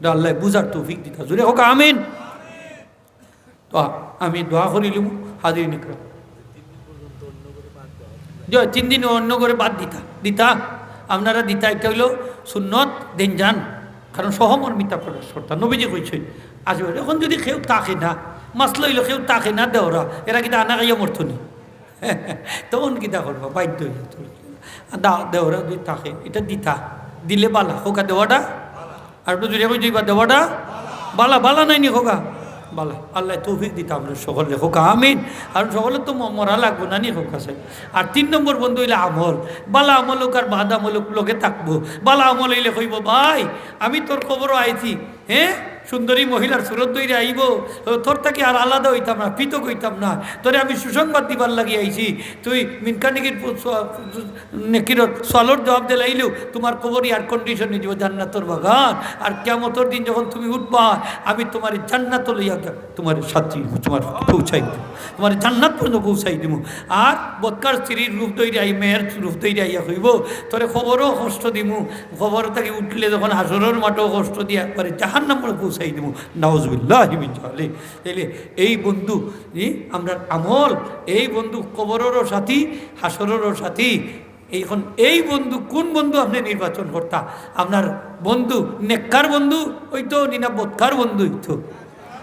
ইটা আল্লায় বুঝার তৌফিক দিতা। জোরে কউক্কা আমিন। তো আমি দোয়া করিলিমু, হাজিরিন ইকরাম। জি, তিন দিন অন্য করে বাদ দিতা, দিতা, আপনারা দিতা, ইটা অইলো সুন্নত, দিন যান, কারণ সহমর্মিতা প্রকাশ করতা। নবীজি কইছইন, আজ এখন যদি কেউ থাকে না, মাসলা অইলো কেউ থাকে না দেওরা, এরা কিতা আনা খাইয়া মরতো নি? তখন কিতা করবা? বাধ্য অইয়া তো। দা-, দেওরা যদি থাকে, ইটা দিতা, দিলে বালা, কউক্কা দেওয়াটা আর একটু জোরে কই দিবা, দেওয়াটা বালা, বালা নায় নি কউক্কা? বালা। আল্লায় তৌফিক দিতা আমরারে সকলরে, কউক্কা আমিন। আর সকলর তো ম-, মরা লাগবো না নি কউক্কা? আর তিন নম্বর বন্ধু অইলা আমল। বালা আমল অউক আর বাদ আমল অউক, লগে থাকবো। বালা আমল অইলে কইবো, "ভাই, আমি তোর কবরো আইছি, হে, সুন্দরী মহিলার সুরত ধইরা আইবো, তোর থাকি আর আলাদা অইতাম না, পৃথক অইতাম না, তোরে আমি সুসংবাদ দিবার লাগি আইছি, তুই মিনকার নেকির পু-, সওয়া-, নেকির সওয়ালর জবাব দিলাইলেও তোমার কবর air condition অইযিবো, জান্নাতর বাগান। আর কিয়ামতর দিন যখন তুমি উঠবা, আমি তোমারে জান্নাতো লইয়া গিয়া তোমারে সাথী, তোমার পৌঁছাই দিমু, তোমারে জান্নাত পর্যন্ত পৌঁছাই দিমু।" আর বদকার স্ত্রীর রূপ ধইরা আই, মেয়ের রূপ ধইরা আইয়া কইবো, "তোরে কবরো কষ্ট দিমু, কবর থাকি উঠলে যখন হাশরর মাঠো কষ্ট দিয়া একবারে জাহান্নামো পৌঁছাই দিমু।" নাউজুবিল্লাহি মিন জালিক। তাইলে এই বন্ধু, ই, আমরার আমল, এই বন্ধু কবররও সাথী, হাশররও সাথী। এখন এই বন্ধু, কোন বন্ধু আপনে নির্বাচন করতা? আপনার বন্ধু নেককার বন্ধু অইতো নি না বদকার বন্ধু অইতো?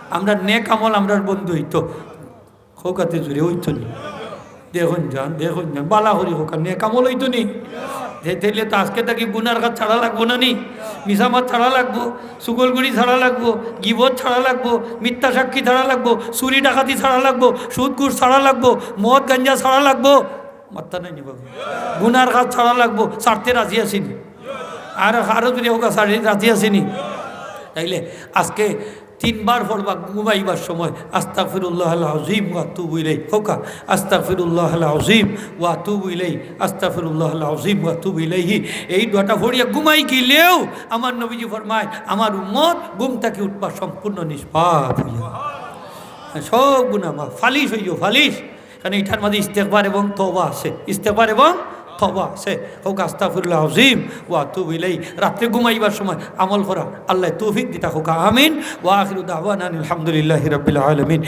আমরার নেক আমল আমরার বন্ধু অইতো। কউক্কা তে জোরে অইতো নি? দেখইন যান, দেখইন যান, বালা করি কউক্কা, নেক আমল অইতো নি? তে-, তাইলে তো আজকে থাকি গুনার কাজ ছাড়া লাগবো না নি? মিছা মাত ছাড়া লাগবো, চুগলখড়ি ছাড়া লাগবো, গিবত ছাড়া লাগবো, মিথ্যা সাক্ষী ছাড়া লাগবো, চুরি ডাকাতি ছাড়া লাগবো, সুদ ঘুষ ছাড়া লাগবো, মদ গাঞ্জা ছাড়া লাগবো। মাত্তা নাই নি বাবা? গুনার কাজ ছাড়া লাগবো, ছাড়তে রাজি আছি নি? আর আরো জোরে কউক্কা, ছাড়তে রাজি আছি নি? তাইলে আজকে তিনবার পড়বা ঘুমাইবার সময়, "আস্তাগফিরুল্লাহাল আযীম ওয়া আতুবু ইলাইহি।" কউক্কা, "আস্তাগফিরুল্লাহাল আযীম ওয়া আতুবু ইলাইহি, আস্তাগফিরুল্লাহাল আযীম ওয়া আতুবু ইলাইহি।" এই দোয়াটা পড়িয়া ঘুমাই গেলেও আমার নবীজি ফরমায়, আমার উম্মত ঘুম থাকি উঠবা সম্পূর্ণ নিষ্পাপ অইয়া। সব গুনা মাফ, ফালিশ অইও, ফালিশ। কারণ ইটার মাঝে ইস্তেগফার এবং তওবা আছে, ইস্তেগফার এবং তওবা আছে। কউক্কা, "আস্তাগফিরুল্লাহাল আযীম ওয়া আতুবু ইলাইহি।" রাত্রে ঘুমাইবার সময় আমল করা, আল্লায় তৌফিক দিতা, কউক্কা আমিন। ওয়া আখিরু দাওয়ানা আলহামদুলিল্লাহি রাব্বিল আলামিন।